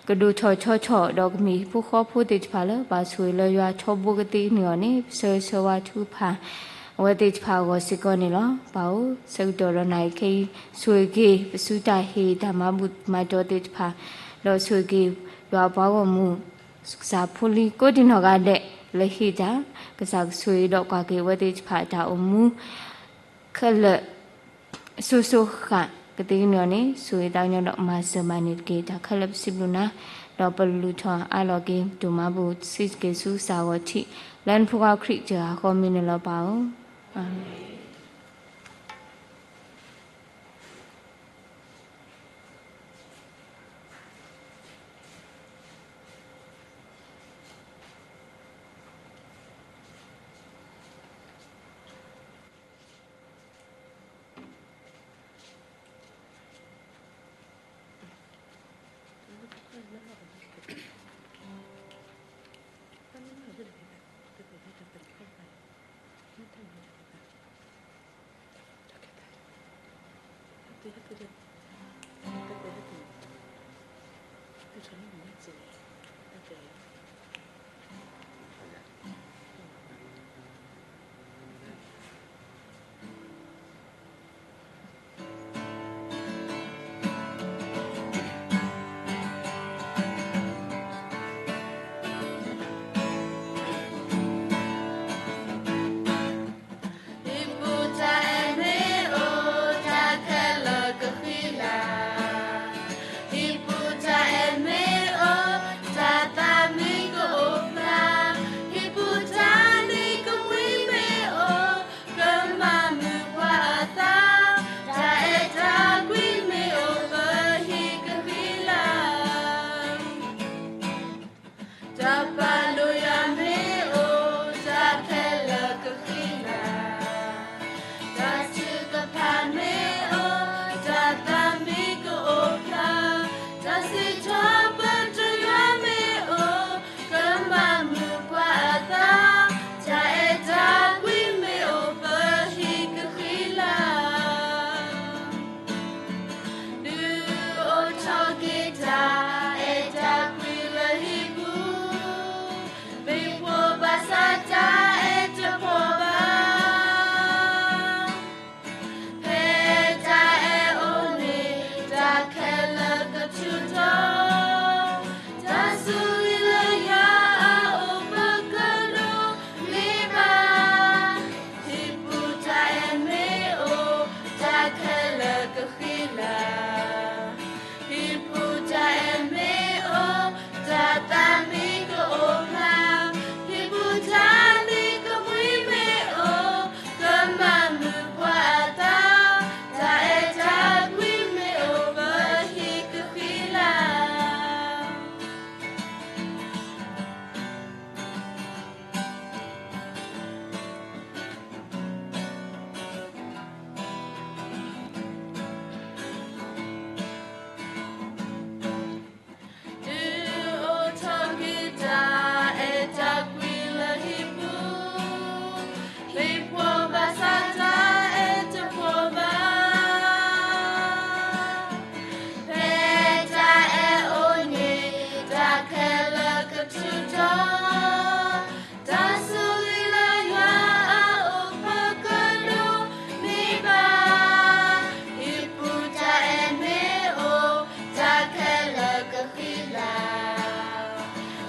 ကဒိၣ်ထီၣ်ထီထီၣ် ဒီးကမ့ၢ်ဟံၣ်ဖိဃီဖိသ့ၣ်တဖၣ်လၢ ဘၣ်ဆိၣ်ဂ့ၤလၢယွၤထီဘိကသ့ကန့ၢ်အီၤန့ၣ် ပဆၢဂ့ၤဆၢဝါထုကဖၣ် အဝဲသ့ၣ်တဖၣ်အဂီၢ်စ့ၢ်ကီးန့ၣ်လီၤ. ပၢ်ဧၢ, ဆၢကတီၢ်ဒီးနၤအံၤခဲအံၤ ဆိၣ်ဂ့ၤက့ၤ ပစုတၢ်ဟ့ၣ်တၢ်မၤဘူၣ်မၤတီၤသ့ၣ်တဖၣ်, ဒီးဆိၣ်ဂ့ၤက့ၤယွၤအပှၤဂီၢ်မုၢ် ကစၢ်ဖိလံၤကိးဒံနီၢ်ဂၤဒဲး လၢဟ့ၣ်တၢ် ကစၢ်ကဆိၣ်ဂ့ၤဒီးကွၢ်က့ၤအဝဲသ့ၣ်တဖၣ်အတၢ်အိၣ်မူ ခဲလၢာ် စိၤစိၤဃၣ်ကသ့ကန့ၢ်အီၤန့ၣ် ဆိၣ်ဂ့ၤသးကညီၤဒီးမၤစၢၤမၤန့ၣ်တက့ၢ်. တၢ်ခဲလၢာ်ပစံးဘျုးနၤ, ဒီးပလူၤထီၣ်အးလီၤက့ၤ ပဒိၣ်မၤဘူၣ်စံးက့ၤဆူကစၢ်အဂီၢ်ထံး လၢနဖိခွါခရံာ်ကစၢ်အဃိမ့ၢ်န့ၣ်လီၤပၢ်ဧၢ. အၤမ့ၣ်. ဟံၣ်ပူၤတၢ်အဲၣ်မ့ၢ်အိၣ် တၢ်ခဲလၢာ်ကဃံလၤ, ဟံၣ်ပူၤတၢ်အဲၣ်မ့ၢ်အိၣ် တၢ်သးမံကအိၣ်ဖျါ, ဟံၣ်ပူၤတၢ်နံၤကမှံမ့ၢ်အိၣ် ကမၤမုာ်ပှၤအသး, တၢ်အဲၣ်တၢ်ကွံမ့ၢ်အိၣ် ပဟံၣ်ကဃံလၤ. တၢ်ပာ်ဒိၣ်ယွၤမ့ၢ်အိၣ် တၢ်ခဲလၢာ်ကဃံလၤ, တၢ်ထုကဖၣ်မ့ၢ်အိၣ် တၢ်သးမံကအိၣ်ဖျါ, တၢ်စံးထီၣ်ပတြၢၤယွၤမ့ၢ်အိၣ် ကမၤမုာ်ပှၤအသး, တၢ်အဲၣ်တၢ်ကွံမ့ၢ်အိၣ် ပဟံၣ်ကဃံလၤ. ဒုးအိၣ်ထီၣ်က့ၤတၢ်အဲၣ်တၢ်ကွံလၢဟံၣ်ပူၤ, မ့ၢ်ဖှီၣ်ဘၣ်ဆၣ်တၢ်အဲၣ်တဖှီၣ်ဘၣ်. ဖဲတၢ်အဲၣ်အိၣ်န့ၣ် တၢ်ခဲလၢာ်ကထူးထီၣ်, တၢ်ဆိၣ်ဂ့ၤလၢယွၤအအိၣ် ပကဒိးန့ၢ်ဘၣ်. ဟံၣ်ပူၤတၢ်အဲၣ်မ့ၢ်အိၣ် တၢ်ခဲလၢာ်ကဃံလၤ, ဟံၣ်ပူၤတၢ်အဲၣ်မ့ၢ်အိၣ် တၢ်သးမံကအိၣ်ဖျါ, ဟံၣ်ပူၤတၢ်နံၤကမှံမ့ၢ်အိၣ် ကမၤမုာ်ပှၤအသး, တၢ်အဲၣ်တၢ်ကွံမ့ၢ်အိၣ် ပဟံၣ်ကဃံလၤ. ဒုးအိၣ်ထီၣ်က့ၤတၢ်အဲၣ်တၢ်ကွံလၢဟံၣ်ပူၤ, မ့ၢ်ဖှီၣ်ဘၣ်ဆၣ်တၢ်အဲၣ်တဖှီၣ်ဘၣ်. ဖဲတၢ်အဲၣ်အိၣ်န့ၣ် တၢ်ခဲလၢာ်ကထူးထီၣ်, တၢ်ဆိၣ်ဂ့ၤလၢယွၤအအိၣ် ပကဒိးန့ၢ်ဘၣ်. ဟံၣ်ပူၤတၢ်အဲၣ်မ့ၢ်အိၣ် တၢ်ခဲလၢာ်ကဃံလၤ,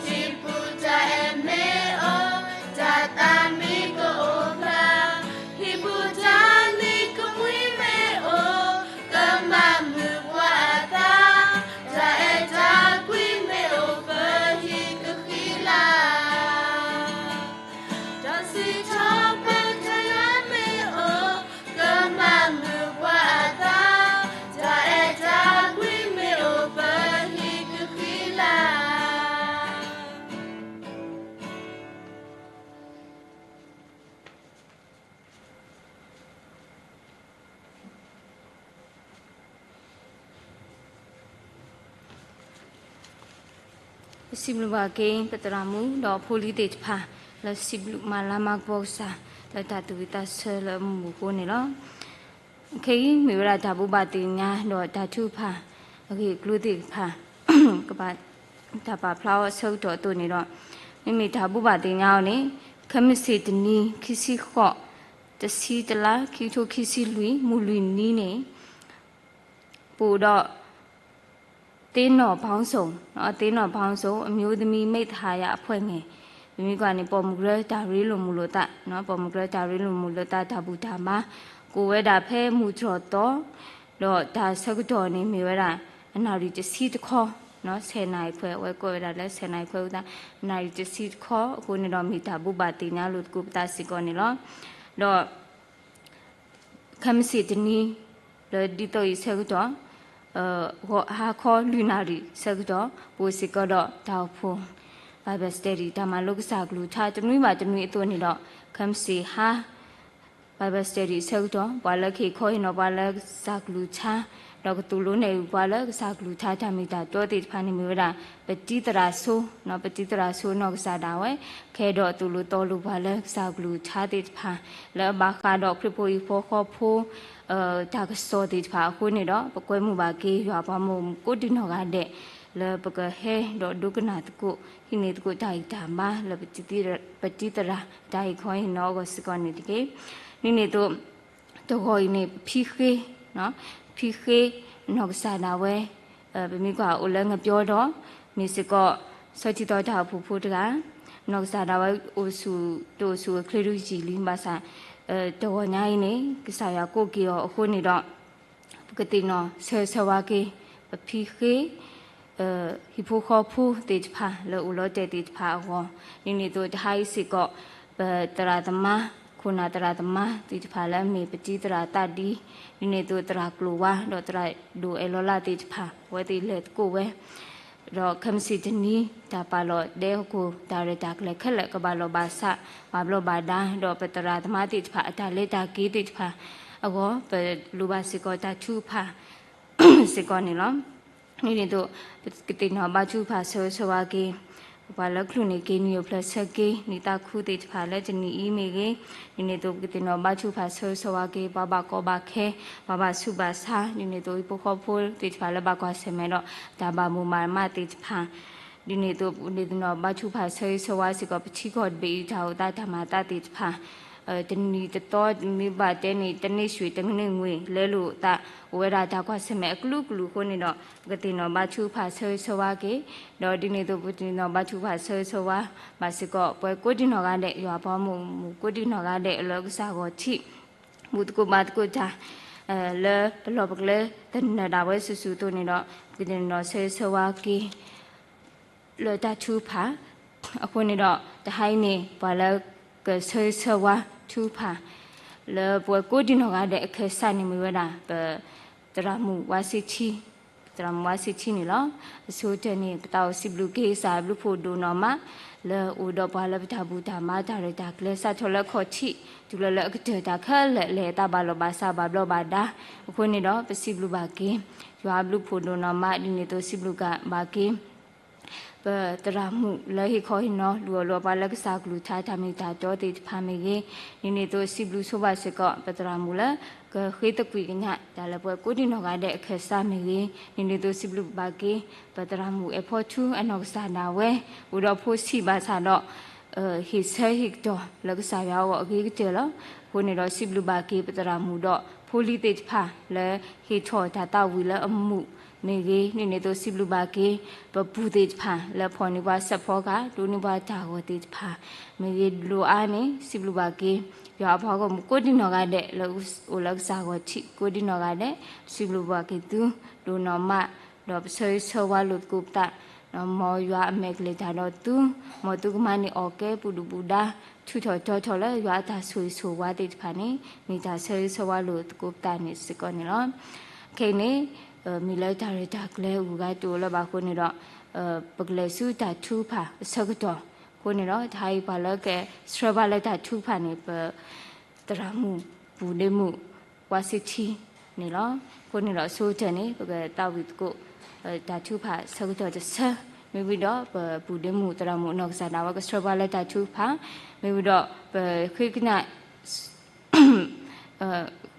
ဟံၣ်ပူၤတၢ်အဲၣ်မ့ၢ်အိၣ် တၢ်သးမံကအိၣ်ဖျါ, ဟံၣ်ပူၤတၢ်နံၤကမှံမ့ၢ်အိၣ် ကမၤမုာ်ပှၤအသး, တၢ်အဲၣ်တၢ်ကွံမ့ၢ်အိၣ် ပဟံၣ်ကဃံလၤ. တၢ်စံးထီၣ်ပတြၢၤယွၤမ့ၢ်အိၣ် ကမၤမုာ်ပှၤအသး, တၢ်အဲၣ်တၢ်ကွံမ့ၢ်အိၣ် ပဟံၣ်ကဃံလၤ. ပစံးဘျုးဘၣ်က့ၤ ပသရၣ်မုၣ် ဒီးဖိလံၤသ့ၣ်တဖၣ် လၢစံးဘျုးမၤလၤမၤကပီၤ ကစၢ် လၢတၢ်သူၣ်ဝံၣ်သးဆၢလၢအမူးအဃိန့ၣ်လီၤ. ခဲအံၤမ့ၢ်ဝဲဒၣ်တၢ်ဘိးဘၣ်သ့ၣ်ညါ ဒီးတၢ်ထုကဖၣ် အဂ့ၢ်အကျိၤသ့ၣ်တဖၣ် ကဘၣ်တၢ်ပာ်ဖျါအီၤအဆၢကတီၢ်အသိးန့ၣ်ဒီး မ့မ့ၢ်တၢ်ဘိးဘၣ်သ့ၣ်ညါအီၤန့ၣ် ခဲမုၢ်ဆ့ၣ်တနံၤ ခံဆံဃိး တဆံတလါ ခံကထိခံဆံလွံၢ် မုၢ်လွံၢ်နံၤန့ၣ် ပအိၣ်ဒီး သ့ၣ်နီၣ်ပေါင်းစုံ, သ့ၣ်နီၣ်ပေါင်းစုံ အမျိုးသမီးမိတ်သဟာယအဖွဲ့ငယ်, ပမ့ၢ်ကွၢ်န့ၣ် ပိာ်မုၣ်ကရၢတၢ်ရ့လိာ်မုာ်လိာ်သး, ပိာ်မုၣ်ကရၢတၢ်ရ့လိာ်မုာ်လိာ်သး တၢ်ဘူၣ်တၢ်ဘါ ကအိၣ်ဝဲဒၣ်ဖဲမုၢ်တြီၢ်သီ, ဒီးတၢ်ဆၢကတီၢ်န့ၣ်မ့ၢ်ဝဲဒၣ် အနၣ်ရံၣ်တဆံတခီ, ဆယ်နာရီခွဲ အဝဲကွဲးဝဲဒၣ်လၢ ဆယ်နာရီခွဲ အဃိသတး နၣ်ရံၣ်တဆံတခီအဃိန့ၣ်ဒီး မ့ၢ်တၢ်ဘိးဘၣ်သ့ၣ်ညါလိာ်သကိးပသးစ့ၢ်ကီးန့ၣ်လီၤ. ဒီး ခဲမုၢ်ဆ့ၣ်တနံၤ လၢဒ်သိးအံၤဆၢကတီၢ် ဂီၤဟါခီလွံၢ်နၣ်ရံၣ်ဆၢကတီၢ် ပအိၣ်စ့ၢ်ကီးဒီးတၢ်အိၣ်ဖှိၣ် Bible study တၢ်မၤလိကစၢ်အကလုၢ်ကထါတနွံဘၣ်တနွံအသိးန့ၣ်ဒီး ခဲမုၢ်ဆ့ၣ်ဟါ Bible study အဆၢကတီၢ် ပှၤလၢကဟ့ၣ်ခီဟ့ၣ်နီၤပှၤလၢကစၢ်ကလုၢ်ကထါ, ဒီးကသိၣ်လိနဲၣ်ပှၤလၢကစၢ်ကလုၢ်ကထါတၢ်မ့ၢ်တၢ်တီသ့ၣ်တဖၣ်န့ၣ်မ့ၢ်ဝဲဒၣ် ပတံၤသရၣ်စိ, ပတံၤသရၣ်စိနီၢ်ကစၢ်ဒၣ်ဝဲ, ကဟဲဒီးသိၣ်လိသီလိပှၤလၢကစၢ်ကလုၢ်ကထါသ့ၣ်တဖၣ် လၢအဘၣ်ဃးဒီးခရံာ်ဖိဟံၣ်ဖိဃီဖိ တၢ်ကစီၣ်သ့ၣ်တဖၣ်အဃိန့ၣ်ဒီး ပကွဲမုာ်ဘၣ်က့ၤ ယွၤပှၤမုၢ်ကိးဒံနီၢ်ဂၤဒဲး လၢပကဟဲဒီးဒိကနၣ်သကိး ဟံးန့ၢ်သကိးတၢ်ဂံၢ်တၢ်ဘါလၢပတံၤသရၣ် တၢ်ဟ့ၣ်ခီဟ့ၣ်နီၤအဂီၢ်စ့ၢ်ကီးန့ၣ်တက့ၢ်. ဒ်န့ၣ်အသိး တဂီၤအံၤန့ၣ် ပဖံဃ့, ဖံဃ့ နီၢ်ကစၢ်ဒၣ်ဝဲ ပမ့ၢ်ကွၢ်အိၣ်လၢငပျီဒီး မ့ၢ်စ့ၢ်ကီး ဆီထံသီတၢ်အိၣ်ဖှိၣ်ဖိတဂၤ, နီၢ်ကစၢ်ဒၣ်ဝဲအိၣ်ဆူၣ် တအိၣ်ဆူၣ်အချ့ဒုယံာ်လံဘၣ်ဆၣ် တဂီၤညါအံၤန့ၣ် ကစၢ်ယွၤကိးက့ၤအီၤအဃိန့ၣ်ဒီး ပကသ့ၣ်နီၣ်ဆၢဂ့ၤဆၢဝါက့ၤ ပဖံဃ့ ဟံၣ်ဖိဃီဖိသ့ၣ်တဖၣ်လၢအိၣ်လီၤတဲာ်သ့ၣ်တဖၣ်အဂီၢ်, ဒ်န့ၣ်အသိးတဟါအံၤစ့ၢ်ကီး ပသရၣ်သမါ ခိၣ်နၢ်သရၣ်သမါသ့ၣ်တဖၣ်လၢအမ့ၢ်ပတံၤသရၣ်သးဒံ, ဒ်န့ၣ်အသိးသရၣ်ကျိၤဝါ ဒီးသရၣ်ဒိၣ်အဲၣ်လီၤလးသ့ၣ်တဖၣ် အဝဲသ့ၣ်လဲၤသကိးဝဲ ဒီးခဲမုၢ်ဆ့ၣ်တနံၤ တၢ်ပာ်လီၤဒဲဟီၣ်ခိၣ် တၢ်ရဲၣ်တၢ်ကျဲၤခဲလၢာ် ကဘၣ်လီၤဘၣ်စး ဘၣ်ဘျီးဘၣ်ဒါ ဒီးပသရၣ်သမါသ့ၣ်တဖၣ် အတၢ်လဲၤတၢ်က့ၤသ့ၣ်တဖၣ်အဂီၢ် ပလိၣ်ဘၣ်စ့ၢ်ကီးတၢ်ထုကဖၣ် စ့ၢ်ကီးန့ၣ်လီၤ. ဒ်န့ၣ်အသိး ပကသ့ၣ်နီၣ်ဘါထုကဖၣ်ဆၢဂ့ၤဆၢဝါက့ၤ ပှၤလၢကလူးန့ၢ်က့ၤ နံၣ်အိၣ်ဖျဲၣ်ဆၢက့ၤ နံၣ်သးခုသ့ၣ်တဖၣ်လၢတနံၤအံၤမ့ၢ်ဂ့ၤ, ဒ်န့ၣ်အသိး ပကသ့ၣ်နီၣ်ဘါထုကဖၣ်ဆၢဂ့ၤဆၢဝါက့ၤ ပှၤဘၣ်ကီဘၣ်ခဲ ပှၤဘၣ်ဆူးဘၣ်ဆါ, ဒ်န့ၣ်အသိး ဟံၣ်ဖိဃီဖိသ့ၣ်တဖၣ်လၢဘၣ်ကွၢ်ဆၢၣ်မဲာ်ဒီး တၢ်ဘၣ်မိၢ်မၢ်မးသ့ၣ်တဖၣ် ဒ်န့ၣ်အသိး ပကသ့ၣ်နီၣ်ဘါထုကဖၣ်ဆၢဂ့ၤဆၢဝါစ့ၢ်ကီး ပထံကီၢ်တဘ့ၣ်အံၤ တၢ်အိၣ်သးတၢ်မၤအသးသ့ၣ်တဖၣ် တနံၤတသီ မ့ၢ်ဘၣ်တဲန့ၣ် တန့ၢ်ရွှေ တန့ၢ်ငွေ လဲလိာ်သး အိၣ်ဝဲဒၣ်တၢ်ကွၢ်ဆၢၣ်မဲာ်အကလုာ်ကလုာ်အဃိန့ၣ်ဒီး ပကသ့ၣ်နီၣ်ဘါထုကဖၣ်ဆၢဂ့ၤဆၢဝါက့ၤ, ဒီးဒ်န့ၣ်အသိး ပကသ့ၣ်နီၣ်ဘါထုကဖၣ်ဆၢဂ့ၤဆၢဝါ ဘၣ်စ့ၢ်ကီး ပှၤကိးဒံနီၢ်ဂၤဒဲး ယွၤပှၤမုၢ်ကိးဒံနီၢ်ဂၤဒဲးလၢကစၢ်ဂီၤထံး ဘူၣ်သကိးဘါသကိးတၢ် လၢပလီၢ်ပကျဲသနၢၣ်ဒၣ်ဝဲစုာ်စုာ်အသိးန့ၣ်ဒီး ပကသ့ၣ်နီၣ်ဆၢဂ့ၤဆၢဝါက့ၤ လၢတၢ်ထုကဖၣ် အဃိန့ၣ်ဒီး တဟါအံၤန့ၣ် ပှၤလၢကဆၢဂ့ၤဆၢဝါထုကဖၣ် လၢပှၤကိးဒံနီၢ်ဂၤဒဲးအခၢၣ်စးန့ၣ်မ့ၢ်ဝဲဒၣ် ပသရၣ်မုၣ်ဝါဆ့ထံ, သရၣ်မုၣ်ဝါဆ့ထံန့ၣ်လီၤ. အဆိကတၢၢ်န့ၣ် ပသးအိၣ်စံးဘျုးက့ၤကစၢ်အဘျုးဖှိၣ်ဒိၣ်နီၢ်မး လၢအိၣ်ဒီးပှၤလၢပတၢ်ဘူၣ်တၢ်ဘါတၢ်ရဲၣ်တၢ်ကျဲၤ စးထီၣ်လၢခီၣ်ထံး တုၤလၢလၢအကတၢၢ်တၢ်ခဲလၢာ် လဲၤအသးဘၣ်လီၤဘၣ်စးဘၣ်ဘျီးဘၣ်ဒါ အဃိန့ၣ်ဒီး ပစံးဘျုးဘၣ်က့ၤ ယွၤအဘျုးဖှိၣ်ဒိၣ်နီၢ်မး ဒ်န့ၣ်အသိးစံးဘျုးက့ၤဘၣ်က့ၤ ပသရၣ်မုၣ်လၢဟ့ၣ်ခီဟ့ၣ်နီၤ လူၤအီၣ်လိပှၤလၢကစၢ်ကလုၢ်ကထါတၢ်မ့ၢ်တၢ်တီသ့ၣ်တဖၣ်မ့ၢ်ဂ့ၤ, ဒ်န့ၣ်အသိးစံးဘျုးဆိဘၣ်စ့ၢ်ကီး ပသရၣ်မုၣ်လၢ ကဃ့သကွံာ်ကညး တၢ်လၢပှၤကိးဒံနီၢ်ဂၤဒဲးအခၢၣ်စးမ့ၢ်ဂ့ၤ, ဒ်န့ၣ်အသိးစံးဘျုးဘၣ်က့ၤ ပသရၣ်မုၣ်အဲၣ်ဖီထူအနီၢ်ကစၢ်ဒၣ်ဝဲ အိၣ်ဒီးဖိဆံးဘၣ်ဆၣ်ဒီး ဟ့ၣ်ဆၢဟ့ၣ်ကတီၢ်လၢကစၢ်ယွၤအဂီၢ်အဂ့ၤကတၢၢ်လီၤ. အဃိန့ၣ်ဒီးစံးဘျုးဘၣ်က့ၤ ပသရၣ်မုၣ်ဒီးဖိလံၤသ့ၣ်တဖၣ်လၢ ဟ့ၣ်ထီၣ်တၢ်သးဝံၣ်လၢအမုာ်မ့ၢ်ဂ့ၤ, ဒ်န့ၣ်အသိးစံးဘျုးဘၣ်က့ၤ ပပူၤသ့ၣ်တဖၣ်လၢဖီၣ်န့ၢ်ပှၤစဲးဖီကဟၣ် ဒိးန့ၢ်ပှၤတၢ်ဂီၤသ့ၣ်တဖၣ်မ့ၢ်ဂ့ၤ, ဒိၣ်အါန့ၣ် စံးဘျုးဘၣ်က့ၤ ယွၤအပှၤဂီၢ်မုၢ်ကိးဒံနီၢ်ဂၤဒဲးလၢအိၣ်လၢကစၢ်ဂီၤထံး ကိးဒံနီၢ်ဂၤဒဲး, စံးဘျုးဘၣ်က့ၤသု ဒိၣ်နီၢ်မး, ဒီးပဆၢဂ့ၤဆၢဝါလိာ်သကိးပသး, မ်ယွၤအမဲာ်ကလဲၤတၢ်ဒီးသု, မ်သုကမၤန့ၢ်အီၣ်ကဲပူၤဒူၣ်ပူၤဒါ, ထုးထီၣ်တီထီၣ်လၢယွၤအတၢ်ဆိၣ်ဂ့ၤဆိၣ်ဝါသ့ၣ်တဖၣ်န့ၣ် မ့ၢ်တၢ်ဆၢဂ့ၤဆၢဝါလိာ်သကိးပသးန့ၣ်စ့ၢ်ကီးန့ၣ်လီၤ. ခဲအံၤန့ၣ် မ့ၢ်လၢတၢ်ရဲၣ်တၢ်ကျဲၤအဂုၤအဂၤတအိၣ်လၢၤဘၣ်အဃိန့ၣ်ဒီး ပကလဲၤဆူတၢ်ထုကဖၣ်အဆၢကတီၢ်အဃိန့ၣ်ဒီး တဟါအံၤပှၤလၢကဆှၢဘၣ်လၢတၢ်ထုကဖၣ်န့ၣ် ပ သရၣ်မုၣ်ပူၤဒ့မုၣ် ဝါဆ့ထံန့ၣ်လီၤ. အဃိန့ၣ်ဒီးအဆိကတၢၢ်န့ၣ် ပကသးဝံၣ်သကိး တၢ်ထုကဖၣ်ဆၢကတီၢ်တဆၢ, မ့ၢ်ဝံၤဒီးပပူၤဒ့မုၣ်သရၣ်မုၣ်အနီၢ်ကစၢ်ဒၣ်ဝဲကဆှၢဘၣ်လၢတၢ်ထုကဖၣ်, မ့ၢ်ဝံၤဒီးပဃ့ကညး ဃ့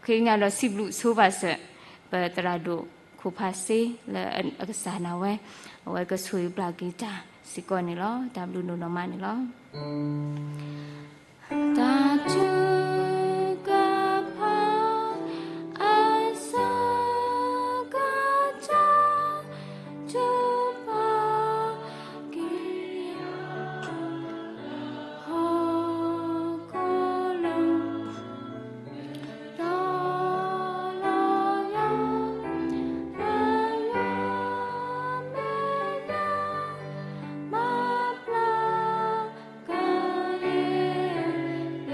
ကညးဒီးစံးဘျုးဆိဘၣ်စၢၤ ပသရၣ်ဒိၣ်ခိၣ်ဖးစ့လၢအကစၢ်ဒၣ်ဝဲ အဝဲကဆိၣ်ဂ့ၤပျၢ်က့ၤတၢ်စ့ၢ်ကီးန့ၣ်လီၤ. တၢ်ဘျုးဒိၣ်နီၢ်မးန့ၣ်လီၤ. တၢ်ထုကဖၣ် အဆၢကတီၢ် ထုကဖၣ်က့ၤ ဟီၣ်ခိၣ်လၢ ဒီးလီၤယွၤ ပယွၤမဲာ်ညါ မၤပျၢ်ကယဲၢ်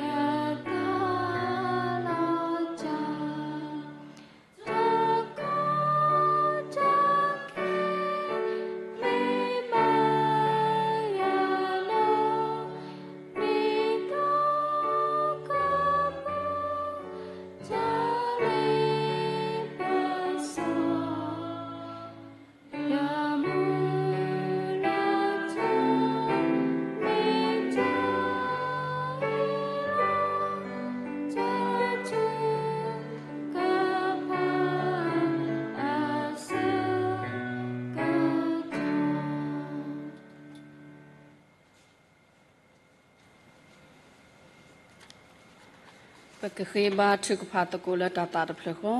ကဃ့ဘါထုကဖၣ်သကိးလၢတၢ်သးတဖျၢၣ်ဃီ,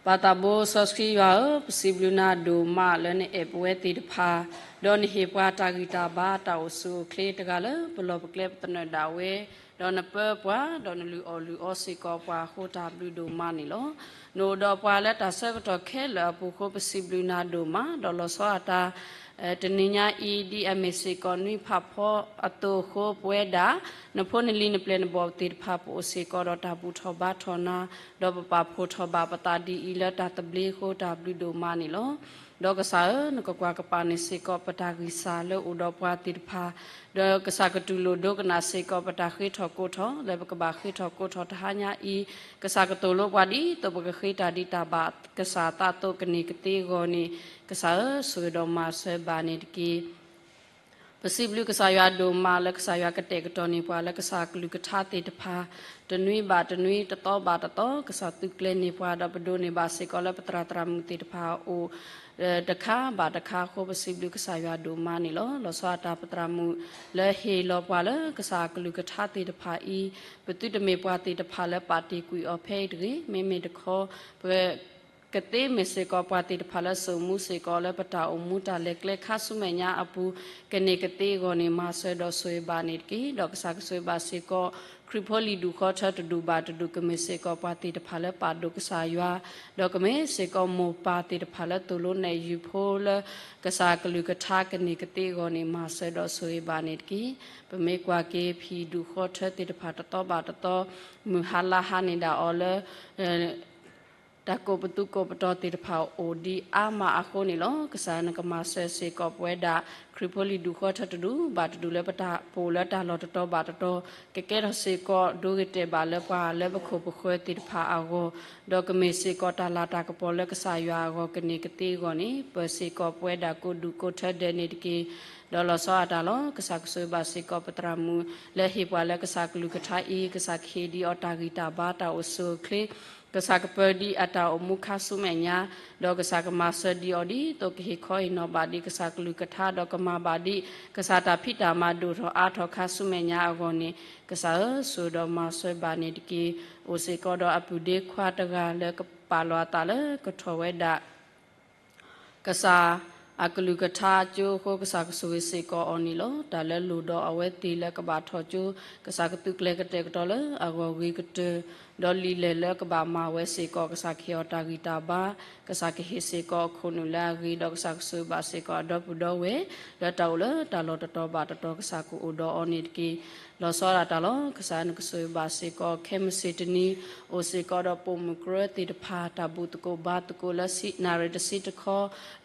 ပၢ်သးဘိစီဆှံယွၤဧၢ, ပစံးဘျုးနၤဒိၣ်မးလၢနအဲၣ်ပဝဲသ့ၣ်တဖၣ်, ဒီးနဟ့ၣ်ပှၤတၢ်ဂံၢ်တၢ်ဘါတၢ်အိၣ်ဆူၣ်အိၣ်ချ့တဂၤလၢ်လၢ် ပလီၢ်ပကျဲပသနၢၣ်ဒၣ်ဝဲ, ဒီးနပၢပှၤ, ဒီးနလုၢ်အီၣ်လုၢ်အီစ့ၢ်ကီးပှၤအဃိတၢ်ဘျုးဒိၣ်မးန့ၣ်လီၤ. နအိၣ်ဒီးပှၤလၢတၢ်ဆၢကတီၢ်ခဲလၢာ်အပူၤအဃိ ပစံးဘျုးနၤဒိၣ်မး, ဒီးလီၤဆီဒၣ်တၢ် တနံၤညါအံၤ ဒ်အမ့ၢ်စ့ၢ်ကီးနွံဖးဖီအသိးအဃိ ပဝဲဒၣ် နဖိနလံၤနပျဲၢ်နဘီၣ်သ့ၣ်တဖၣ် ပအိၣ်စ့ၢ်ကီးဒီးတၢ်ဘူၣ်ထီၣ်ဘါထီၣ်နၤ, ဒီးပပာ်ဖှိၣ်ထီၣ်ဘၣ်ပသးဒ်အံၤလၢတၢ်သဘျ့အဃိ တၢ်ဘျုးဒိၣ်မးန့ၣ်လီၤ. ဒီးကစၢ်ဧၢ, နကကွၢ်ကပာ်န့ၢ်စ့ၢ်ကီးပတၢ်ဂံၢ်စၢ်လၢအိၣ်ဒီးပှၤသ့ၣ်တဖၣ်, ဒီးကစၢ်ကတူၢ်လိာ်ဒိကနၣ်စ့ၢ်ကီးပတၢ်ဃ့ထီၣ်ကိးထီၣ် လၢပကဘၣ်ဃ့ထီၣ်ကိးထီၣ်တဟါညါအံၤ, ကစၢ်ကသိၣ်လိပှၤဒ်သိးပကဃ့တၢ်ဒ်တၢ်ဘၣ် ကစၢ်အသးအသိးကန့ၢ်ကသ့အဂီၢ်န့ၣ်, ကစၢ်ဧၢ, ဆိၣ်ဂ့ၤဒီးမၤစၢၤဘၣ်န့ၣ်တက့ၢ်. ပစံးဘျုးကစၢ်ယွၤဒိၣ်မးလၢကစၢ်ယွၤကတဲာ်ကတီၤန့ၢ်ပှၤလၢကစၢ်အကလုၢ်ကထါသ့ၣ်တဖၣ်, တနွံဘၣ်တနွံ တသီဘၣ်တသီ ကစၢ်သုးကျဲၤန့ၢ်ပှၤ ဒီးပဒိးန့ၢ်ဘၣ်စ့ၢ်ကီးလၢပသရၣ်သရၣ်မုၣ်သ့ၣ်တဖၣ်အအိၣ် တခါဘၣ်တခါအဃိ ပစံးဘျုးကစၢ်ယွၤဒိၣ်မးန့ၣ်လီၤ. လီၤဆီဒၣ်တၢ်ပသရၣ်မုၣ်လၢဟ့ၣ်လီၤပှၤလၢကစၢ်အကလုၢ်ကထါသ့ၣ်တဖၣ်အံၤ, ပသုတမ့ၢ်ပှၤသ့ၣ်တဖၣ်လၢပာ်တ့ၢ်ကွံာ်အီၤဖဲအံၤတဂ့ၤ, မ့မ့ၢ်တခီ ပ ကသ့မ့ၢ်စ့ၢ်ကီးပှၤသ့ၣ်တဖၣ်လၢစိာ်မူစ့ၢ်ကီးလၢပတၢ်အိၣ်မူတၢ်လဲၤကျဲခါဆူမဲာ်ညါအပူၤ ကန့ၢ်ကသ့အဂီၢ်န့ၣ် မၤစၢၤဒီးဆိၣ်ဂ့ၤဘၣ်န့ၣ်တက့ၢ်. ဒီးကစၢ်ကဆိၣ်ဂ့ၤဘၣ်စ့ၢ်ကီး ခရံာ်ဖိလံၤဒူၣ်ဃီထၢတဒူၣ်ဘၣ်တဒူၣ် ကမ့ၢ်စ့ၢ်ကီးပှၤသ့ၣ်တဖၣ်လၢပာ်ဒိၣ်ကစၢ်ယွၤ, ဒီးကမ့ၢ်စ့ၢ်ကီးမိၢ်ပၢ်သ့ၣ်တဖၣ်လၢသိၣ်လိနဲၣ်ယုၤဖိလၢ ကစၢ်အကလုၢ်ကထါကန့ၢ်ကသ့အဂီၢ်န့ၣ် မၤစၢၤဒီးဆိၣ်ဂ့ၤဘၣ်န့ၣ်တက့ၢ်. ပမ့ၢ်ကွၢ်က့ၤ ဖံးဒူၣ်ဃီထၢသ့ၣ်တဖၣ်တသီဘၣ်တသီ မုၢ်ဟါလါဟါန့ၣ်ဒၣ်အီၤလၢ တၢ်ကိးပသူကိးပတီၤသ့ၣ်တဖၣ်အိၣ်ဒံးအါမးအဃိန့ၣ်လီၤ. ကစၢ်နကမၤစၢၤစ့ၢ်ကီးပဝဲဒၣ် ခရံာ်ဖိလံၤဒူၣ်ဃီထၢတဒူၣ်ဘၣ်တဒူၣ်လၢပတၢ်ပအိၣ်လၢတၢ်လီၢ်တတီၤဘၣ်တတီၤ ကကဲထီၣ်စ့ၢ်ကီးဒိဂ့ၤတဲာ်ဘၣ်လၢပှၤလၢပခိၣ်ပဃၢၤသ့ၣ်တဖၣ်အဂီၢ်, ဒီးကမ့ၢ်စ့ၢ်ကီးတၢ်လၤတၢ်ကပီၤလၢကစၢ်ယွၤအဂီၢ်ကန့ၢ်ကသ့အဂီၢ်န့ၣ် ပၢၤစ့ၢ်ကီးပဝဲဒၣ်ကိးဒူၣ်ကိးထၢဒဲးန့ၣ်တက့ၢ်. ဒီးလီၤဆီဒၣ်တၢ်လီၤ. ကစၢ်ကဆိၣ်ဂ့ၤဘၣ်စ့ၢ်ကီးပသရၣ်မုၣ်လၢဟ့ၣ်ပှၤလၢကစၢ်ကလုၢ်ကထါအံၤ, ကစၢ်ကဟ့ၣ်ဒံးအီၤတၢ်ဂံၢ်တၢ်ဘါတၢ်အိၣ်ဆူၣ်အိၣ်ချ့, ကစၢ်ကပၢၤဒံးအတၢ်အိၣ်မူခါဆူမဲာ်ညါ, ဒီးကစၢ်ကမၤစၢၤဒံးအီၤဒ်သိးကဟ့ၣ်ခီဟ့ၣ်နီၤဘၣ်ဒံးကစၢ်ကလုၢ်ကထါ ဒီးကမၤဘၣ်ဒံး ကစၢ်တၢ်ဖံးတၢ်မၤဒိၣ်ထီၣ်အါထီၣ်ခါဆူမဲာ်ညါအဂီၢ်န့ၣ်, ကစၢ်ဧၢ, ဆိၣ်ဂ့ၤဒီးမၤစၢၤဘၣ်န့ၣ်တက့ၢ်. အိၣ်စ့ၢ်ကီးဒီးအပုၢ်ဒ့ခွါတဂၤလၢကပာ်လီၤအသးလၢကထီၣ်ဝဲဒၣ် ကစၢ်အကလုၢ်ကထါအကၠိအဃိ ကစၢ်ကဆိၣ်ဂ့ၤစ့ၢ်ကီးအီၤန့ၣ်လီၤ. တၢ်လၢလိၣ်ဒီးအဝဲသ့ၣ်လၢကဘၣ်ထီၣ်ကၠိ, ကစၢ်ကသုးကျဲၤကတဲာ်ကတီၤလၢအဂီၢ်ဂ့ၤကတၢၢ်, ဒီးလံာ်လဲၢ်လၢကဘၣ်မၤဝဲစ့ၢ်ကီး ကစၢ်ကဟ့ၣ်အီၤတၢ်ဂံၢ်တၢ်ဘါ, ကစၢ်ကဟ့ၣ်စ့ၢ်ကီးအခိၣ်နူာ်လၢအဂ့ၤ, ဒီးကစၢ်ကဆိၣ်ဂ့ၤဘၣ်စ့ၢ်ကီးအဒီပုၢ်ဒီဝဲၢ် လၢတၢ်အိၣ်လၢတၢ်လီၢ်တတီၤဘၣ်တတီၤ ကစၢ်ကအိၣ်ဒီးအီၤန့ၣ်တက့ၢ်. လီၤဆီဒၣ်တၢ်လီၤ. ကစၢ်နကဆိၣ်ဂ့ၤဘၣ်စ့ၢ်ကီး ခဲမုၢ်ဆ့ၣ်တနံၤ အိၣ်စ့ၢ်ကီးဒီးပိာ်မုၣ်ကရၢသ့ၣ်တဖၣ် တၢ်ဘူၣ်သကိးဘါသကိးလၢနၣ်ရံၣ်တဆံတခီ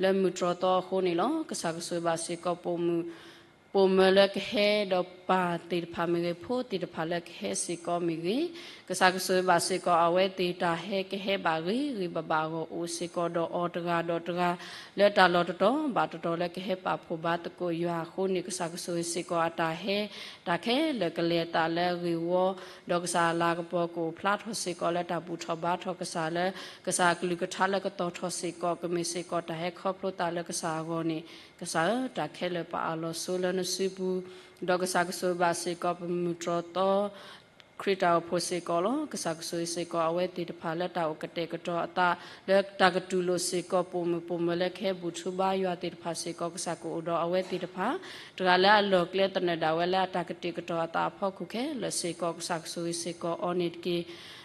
လၢမုၢ်တြီၤသီအဃိန့ၣ်လီၤ. ကစၢ်ကဆိၣ်ဂ့ၤဘၣ်စ့ၢ်ကီးပိာ်မုၣ် ပိာ်မၢၤလၢကဟဲဒီးပၢ်သ့ၣ်တဖၣ်မ့ၢ်ဂ့ၤ, ဖိသ့ၣ်တဖၣ်လၢကဟဲစ့ၢ်ကီးမ့ၢ်ဂ့ၤ, ကစၢ်ကဆိၣ်ဂ့ၤဘၣ်စ့ၢ်ကီးအဝဲသ့ၣ်တၢ်ဟဲကဟဲဘၣ်ဂ့ၤဂ့ၤဘၣ်ဘၣ်အဂီၢ် အိၣ်စ့ၢ်ကီးဒီးအီၤတဂၤဒီးတဂၤ လၢတၢ်လီၢ်တတီၤဘၣ်တတီၤလၢကဟဲပာ်ဖှိၣ်ဘါသကိးယွၤအဃိန့ၣ် ကစၢ်ကဆိၣ်ဂ့ၤစ့ၢ်ကီးအတၢ်ဟဲ တၢ်ခဲလၢာ်ကလဲၤအသးလၢအဂ့ၢ်ဝီ, ဒီးကစၢ်အလၤကပီၤကအိၣ်ဖျါထီၣ်စ့ၢ်ကီးလၢတၢ်ဘူၣ်ထီၣ်ဘါထီၣ်ကစၢ်လၢ ကစၢ်အကလုၢ်ကထါလၢကသီၣ်ထီၣ်စ့ၢ်ကီး ကမ့ၢ်စ့ၢ်ကီးတၢ်ဟဲခီဖျိသးလၢကစၢ်အဂီၢ်န့ၣ်, ကစၢ်ဧၢ, တၢ်ခဲလၢာ်ပာ်အလီၤဆိလၢနစုပူၤ, ဒီးကစၢ်ကဆိၣ်ဂ့ၤဘၣ်စ့ၢ်ကီးပမုၢ်တြီၤသီ ခရံာ်တၢ်အိၣ်ဖှိၣ်စ့ၢ်ကီးလီၤ. ကစၢ်ကဆိၣ်ဂ့ၤစ့ၢ်ကီးအဝဲသ့ၣ်တဖၣ်လၢတၢ်အိၣ်ကတဲာ်ကတီၤအသး လၢတၢ်ကတူၢ်လိာ်စ့ၢ်ကီးပိာ်မုၣ်ပိာ်မၢၤလၢကဟဲဘူၣ်ထူဘါယွၤသ့ၣ်တဖၣ်စ့ၢ်ကီး ကစၢ်ကအိၣ်ဒီးအဝဲသ့ၣ်တဖၣ် တဂၤလၢအလီၢ်ကျဲသနၢၣ်ဒၣ်ဝဲလၢအတၢ်ကတဲာ်ကတီၤအသးအဖီခိၣ်ခဲလၢာ်စ့ၢ်ကီး ကစၢ်ကဆိၣ်ဂ့ၤစ့ၢ်ကီးအီၤန့ၣ်တက့ၢ်.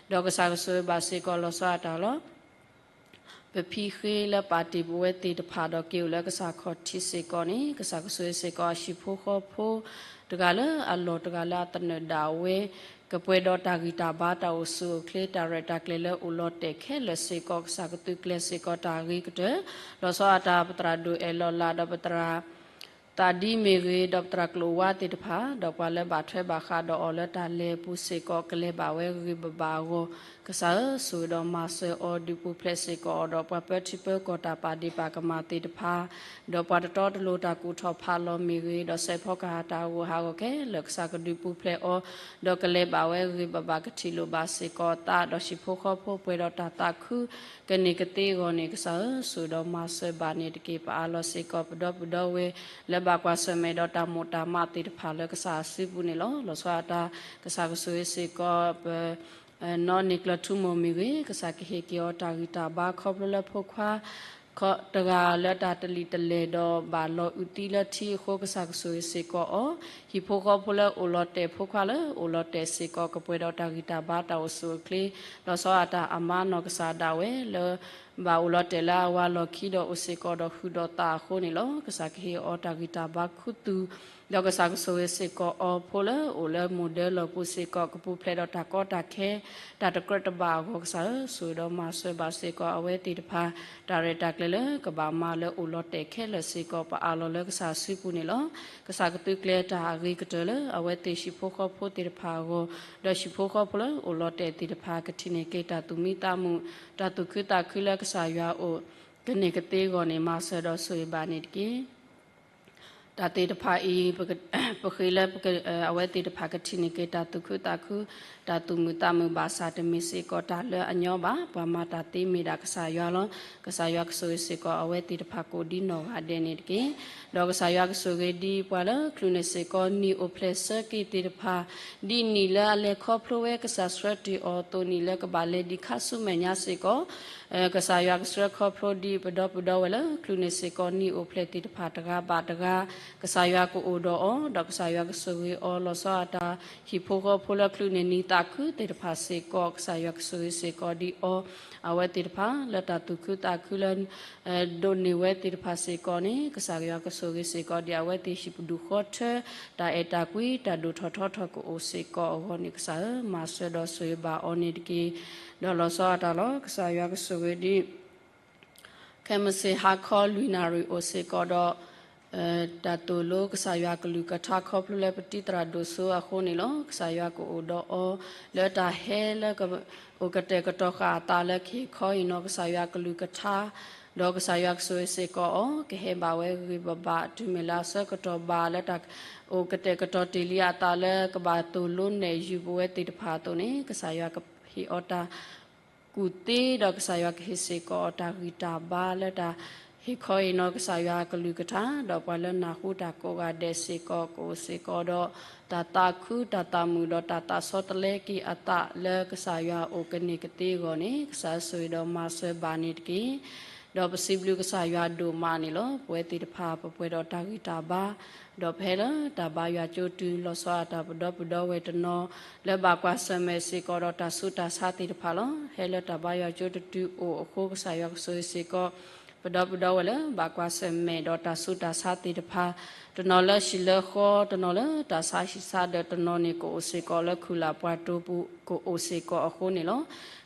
ဒီးကစၢ်ကဆိၣ်ဂ့ၤဘၣ်စ့ၢ်ကီးလီၤဆီဒၣ်တၢ်လီၤ. ပဖံဃ့လၢပာ်တ့ၢ်ပဝဲသ့ၣ်တဖၣ်ဒီးက့ၤအိၣ်လၢကစၢ်ခီၣ်ထံးစ့ၢ်ကီးန့ၣ် ကစၢ်ကဆိၣ်ဂ့ၤစ့ၢ်ကီးအဟံၣ်ဖိဃီဖိ တဂၤလၢအလီၢ်တဂၤလၢအသနၢၣ်ဒၣ်ဝဲ ကပှဲၤဒီးတၢ်ဂံၢ်တၢ်ဘါတၢ်အိၣ်ဆူၣ်အိၣ်ချ့ တၢ်ရဲၣ်တၢ်ကျဲၤလၢအိၣ်လီၤတဲာ်ခဲလၢာ်စ့ၢ်ကီး ကစၢ်ကသုးကျဲၤစ့ၢ်ကီးတၢ်ဂ့ၤကတၢၢ် လီၤဆီဒၣ်တၢ်ပသရၣ်ဒိၣ်အဲၣ်လီၤလးဒီးပသရၣ် သးဒံမ့ၢ်ဂ့ၤ ဒီးပသရၣ်ကျိာ်ဝါသ့ၣ်တဖၣ် ဒီးပှၤလၢဘၣ်ထွဲဘၣ်ဃးဒီးအီၤလၢတၢ်လဲၤအပူၤစ့ၢ်ကီး ကလဲၤဘၣ်ဝဲဂ့ၤဂ့ၤဘၣ်ဘၣ်အဂီၢ် ကစၢ်ဧၢ, ဆိၣ်ဂ့ၤဒီးမၤစၢၤအီၤ ဒုးပူၤဖျဲးစ့ၢ်ကီးအီၤဒီးပှၤပၢထံပၢကီၢ်တၢ်ပာ်ဒ့ၣ်ပာ်ကမၣ်သ့ၣ်တဖၣ်, ဒီးပှၤတတီတလိၤတၢ်ကူၣ်ထီၣ်ဖးလီၤမ့ၢ်ဂ့ၤ, ဒီးစဲးဖီကဟၣ်တၢ်ဂီၤဟးဂီၤခဲလၢာ် ကစၢ်ကဒုးပူၤဖျဲးအီၤ, ဒီးကလဲၤဘၣ်ဝဲဂ့ၤဂ့ၤဘၣ်ဘၣ် ကထံၣ်လိာ်ဘၣ်စ့ၢ်ကီးအသး ဒီးဟံၣ်ဖိဃီဖိပှဲၤဒီးတၢ်သးခု ကန့ၢ်ကသ့အဂီၢ်န့ၣ် ကစၢ်ဧၢ, ဆိၣ်ဂ့ၤဒီးမၤစၢၤဘၣ်န့ၣ်တက့ၢ်. ပအၢၣ်လီၤစ့ၢ်ကီး ပဒီပုၢ်ဒီဝဲၢ် လၢဘၣ်ကွၢ်ဆၢၣ်မဲာ်ဒီးတၢ်မိၣ်တၢ်မးသ့ၣ်တဖၣ်လၢကစၢ်အစုပူၤန့ၣ်လီၤ. လီၤဆီဒၣ်တၢ် ကစၢ်ကဆိၣ်ဂ့ၤစ့ၢ်ကီး ပ နီၢ်န့ၣ်ကျၢၤထူမိၢ်မ့ၢ်ဂ့ၤ, ကစၢ်ကဟ့ၣ်က့ၤအီၤတၢ်ဂံၢ်တၢ်ဘါခီဖျိလၢဖိခွါ တဂၤလၢတၢ်တလံာ်တလဲၢ်ဒီးဘၣ်လီၤအုးသံလၢထံအဃိ ကစၢ်ကဆိၣ်ဂ့ၤစ့ၢ်ကီးအီၤ, ဟံၣ်ဖိဃီဖိလၢအိၣ်လီၤတဲာ် ဖိခွါလၢအိၣ်လီၤတဲာ်စ့ၢ်ကီး ကပှဲၤဒီးတၢ်ဂံၢ်တၢ်ဘါတၢ်အိၣ်ဆူၣ်အိၣ်ချ့, လီၤဆီဒၣ်တၢ်အမါနီၢ်ကစၢ်ဒၣ်ဝဲလၢ ဘၣ်အိၣ်လီၤတဲာ်လၢအဝၤလီၢ်ခံဒီးအိၣ်စ့ၢ်ကီးဒီးဟုၣ်ဒီးသးအဃိန့ၣ်လီၤ. ကစၢ်ကဟ့ၣ်အီၤတၢ်ဂံၢ်တၢ်ဘါခူသူၣ်, ဒီးကစၢ်ကဆိၣ်ဂ့ၤစ့ၢ်ကီးအီၤဖိလၢအိၣ်လၢမိၢ်ဒၢလီၢ်ပူၤစ့ၢ်ကီး ကပူၤဖျဲးဒီးတၢ်ကီတၢ်ခဲ တၢ်တကြၢးတဘၣ်အဂီၢ် ကစၢ်ဧၢ, ဆိၣ်ဂ့ၤဒီးမၤစၢၤဘၣ်စ့ၢ်ကီးအဝဲသ့ၣ်တဖၣ် တၢ်ရဲၣ်တၢ်ကျဲၤလၢကဘၣ်မၤလၢအိၣ်လီၤတဲာ်ခဲလၢာ်စ့ၢ်ကီး ပအးလီၤလၢကစၢ်စုပူၤန့ၣ်လီၤ. ကစၢ်ကသုးကျဲၤတၢ်အဂ့ၤကတၢၢ်လၢအဝဲသ့ၣ်ဟံၣ်ဖိဃီဖိသ့ၣ်တဖၣ်အဂီၢ်, ဒီးဟံၣ်ဖိဃီဖိလၢအိၣ်လီၤတဲာ်သ့ၣ်တဖၣ် ကထံၣ်န့ၢ်က့ၤတၢ်သူၣ်မံသးမုာ် တၢ်သူၣ်ခုသးခုလၢကစၢ်ယွၤအိၣ် ကန့ၢ်ကသ့အဂီၢ်န့ၣ် မၤစၢၤဒီးဆိၣ်ဂ့ၤဘၣ်န့ၣ်တက့ၢ်. တၢ်သ့ၣ်တဖၣ်အံၤ ပဃ့လၢ အဝဲသ့ၣ်တဖၣ်ကထံၣ်န့ၢ်က့ၤတၢ်သူၣ်ခုသးခု တၢ်သူၣ်မုာ်သးမုာ်ဘၣ်ဆၣ် တမ့ၢ်စ့ၢ်ကီးတၢ်လၢအညီဘၣ်. ပှၤမၤတၢ်သ့မ့ၢ်ဒၣ်ကစၢ်ယွၤလီၤ. ကစၢ်ယွၤကဆိၣ်ဂ့ၤစ့ၢ်ကီးအဝဲသ့ၣ်တဖၣ်ကိးဒ်နီၢ်ဂၤဒဲးန့ၣ်တက့ၢ်. ဒီးကစၢ်ယွၤကဆိၣ်ဂ့ၤဒ်ပှၤလၢချုးန့ၢ်စ့ၢ်ကီးနံၣ်အိၣ်ဖျဲၣ်ဆၢက့ၤသ့ၣ်တဖၣ် ဒ်နံၣ်လၢအလဲၤခီဖျိဝဲ ကစၢ်ဆှၢတ့ၢ်အီၤအသိး နံၣ်လၢကဘၣ်လဲၤဒံးခါဆူမဲာ်ညါစ့ၢ်ကီး ကစၢ်ယွၤကဆှၢခီဖျိဒံးပဒီပုၢ်ဒီဝဲၢ်လၢ ချုးန့ၢ်စ့ၢ်ကီးနံၣ်အိၣ်ဖျဲၣ်သ့ၣ်တဖၣ်တဂၤဘၣ်တဂၤ, ကစၢ်ယွၤကအိၣ်ဒီးအီၤ, ဒီးကစၢ်ယွၤကဆိၣ်ဂ့ၤအီၤ လီၤဆီဒၣ်တၢ် ဟံၣ်ဖိဃီဖိလၢချုးန့ၢ်နံၣ်သးခုသ့ၣ်တဖၣ်စ့ၢ်ကီး ကစၢ်ယွၤကဆိၣ်ဂ့ၤစ့ၢ်ကီးဒံးအီၤ, အဝဲသ့ၣ်တဖၣ်လၢတၢ်သူၣ်ခုသးခုလၢ ဒိးန့ၢ်ဝဲသ့ၣ်တဖၣ်စ့ၢ်ကီးန့ၣ် ကစၢ်ယွၤကဆိၣ်ဂ့ၤစ့ၢ်ကီးဒံးအဝဲသ့ၣ်ဟံၣ်ပဒူၣ်ဃီထၢ တၢ်အဲၣ်တၢ်ကွံ တၢ်ဒိၣ်ထီၣ်ထီထီၣ်ကအိၣ်စ့ၢ်ကီးအဂီၢ်န့ၣ် ကစၢ်ဧၢ, မၤစၢၤဒီးဆိၣ်ဂ့ၤဘၣ်အီၤန့ၣ်တက့ၢ်. ဒီးလီၤဆီဒၣ်တၢ်လီၤ. ကစၢ်ယွၤကဆိၣ်ဂ့ၤဒံး ခဲမုၢ်ဆ့ၣ်ဟါခီလွံၢ်နၣ်ရံၣ်အိၣ်စ့ၢ်ကီးဒီး တၢ်သိၣ်လိကစၢ်ယွၤကလုၢ်ကထါခီဖျိလၢပတံၤသရၣ်ဒိၣ်စိအဃိန့ၣ်လီၤ. ကစၢ်ယွၤကအိၣ်ဒီးအီၤ လၢတၢ်ဟဲလၢ အိၣ်ကတဲာ်ကတီၤဃာ်အသးလၢကဟ့ၣ်ခီဟ့ၣ်နီၤကစၢ်ယွၤကလုၢ်ကထါ, ဒီးကစၢ်ယွၤကဆိၣ်ဂ့ၤစ့ၢ်ကီးအီၤ ကဟဲဘၣ်ဝဲဂ့ၤဂ့ၤဘၣ်ဘၣ် တုၤမ့ၢ်လၢအဆၢကတီၢ်ဘၣ်လၢတၢ် အိၣ်ကတဲာ်ကတီၤတ့ၢ်လံအသးလၢကဘၣ်သိၣ်လိနဲၣ်ယုာ်ပဝဲသ့ၣ်တဖၣ်အသိးန့ၣ် ကစၢ်ယွၤကဟ့ၣ်အီၤတၢ် ကူၣ်သ့ ဒီးကစၢ်ယွၤကဟ့ၣ်စ့ၢ်ကီးအီၤတၢ်ဂံၢ်တၢ်ဘါလၢတၢ်ဟ့ၣ်ခီဟ့ၣ်နီၤကစၢ်ယွၤအကလုၢ်ကထါ, ဒီးပှၤလၢနၢ်ဟူတၢ်ကိးဂၤဒဲးစ့ၢ်ကီး ကအိၣ်စ့ၢ်ကီးဒီး တၢ်သးခုတၢ်သးမုာ်ဒီးတၢ်သးဆီတလဲက့ၤအသးလၢကစၢ်ယွၤအိၣ်ကန့ၢ်ကသ့အဂီၢ်န့ၣ် ကစၢ်ဆိၣ်ဂ့ၤဒီးမၤစၢၤဘၣ်န့ၣ်တက့ၢ်. ဒီးပစံးဘျုးကစၢ်ယွၤဒိၣ်မးန့ၣ်လီၤ. ပဝဲသ့ၣ်တဖၣ်ပပှဲၤဒီးတၢ်ဂံၢ်တၢ်ဘါ ဒီးပဟဲလၢတၢ်ဘါယွၤကၠိတုၤ လီၤဆီဒၣ်တၢ်ပဒီပုၢ်ဒီဝဲၢ်တနီၤ လၢဘၣ်ကွၢ်ဆၢၣ်မဲာ်စ့ၢ်ကီးဒီးတၢ်ဆူးတၢ်ဆါသ့ၣ်တဖၣ်လီၤ. ဟဲလၢတၢ်ဘါယွၤကၠိတတုၤအိၣ်အဃိ ကစၢ်ယွၤကဆိၣ်ဂ့ၤစ့ၢ်ကီး ပဒီပုၢ်ဒီဝဲၢ်လၢဘၣ်ကွၢ်ဆၢၣ်မဲာ်ဒီးတၢ်ဆူးတၢ်ဆါသ့ၣ်တဖၣ်, တနီၤလၢဟံၣ်လၢဃီ, တနီၤလၢတၢ်ဆါဟံၣ်ဆါဒီး တနီၤန့ၣ်ကအိၣ်စ့ၢ်ကီးလၢခူၣ်လၢ်ပှၢ်တိပူၤ ကအိၣ်စ့ၢ်ကီးအဃိန့ၣ်လီၤ.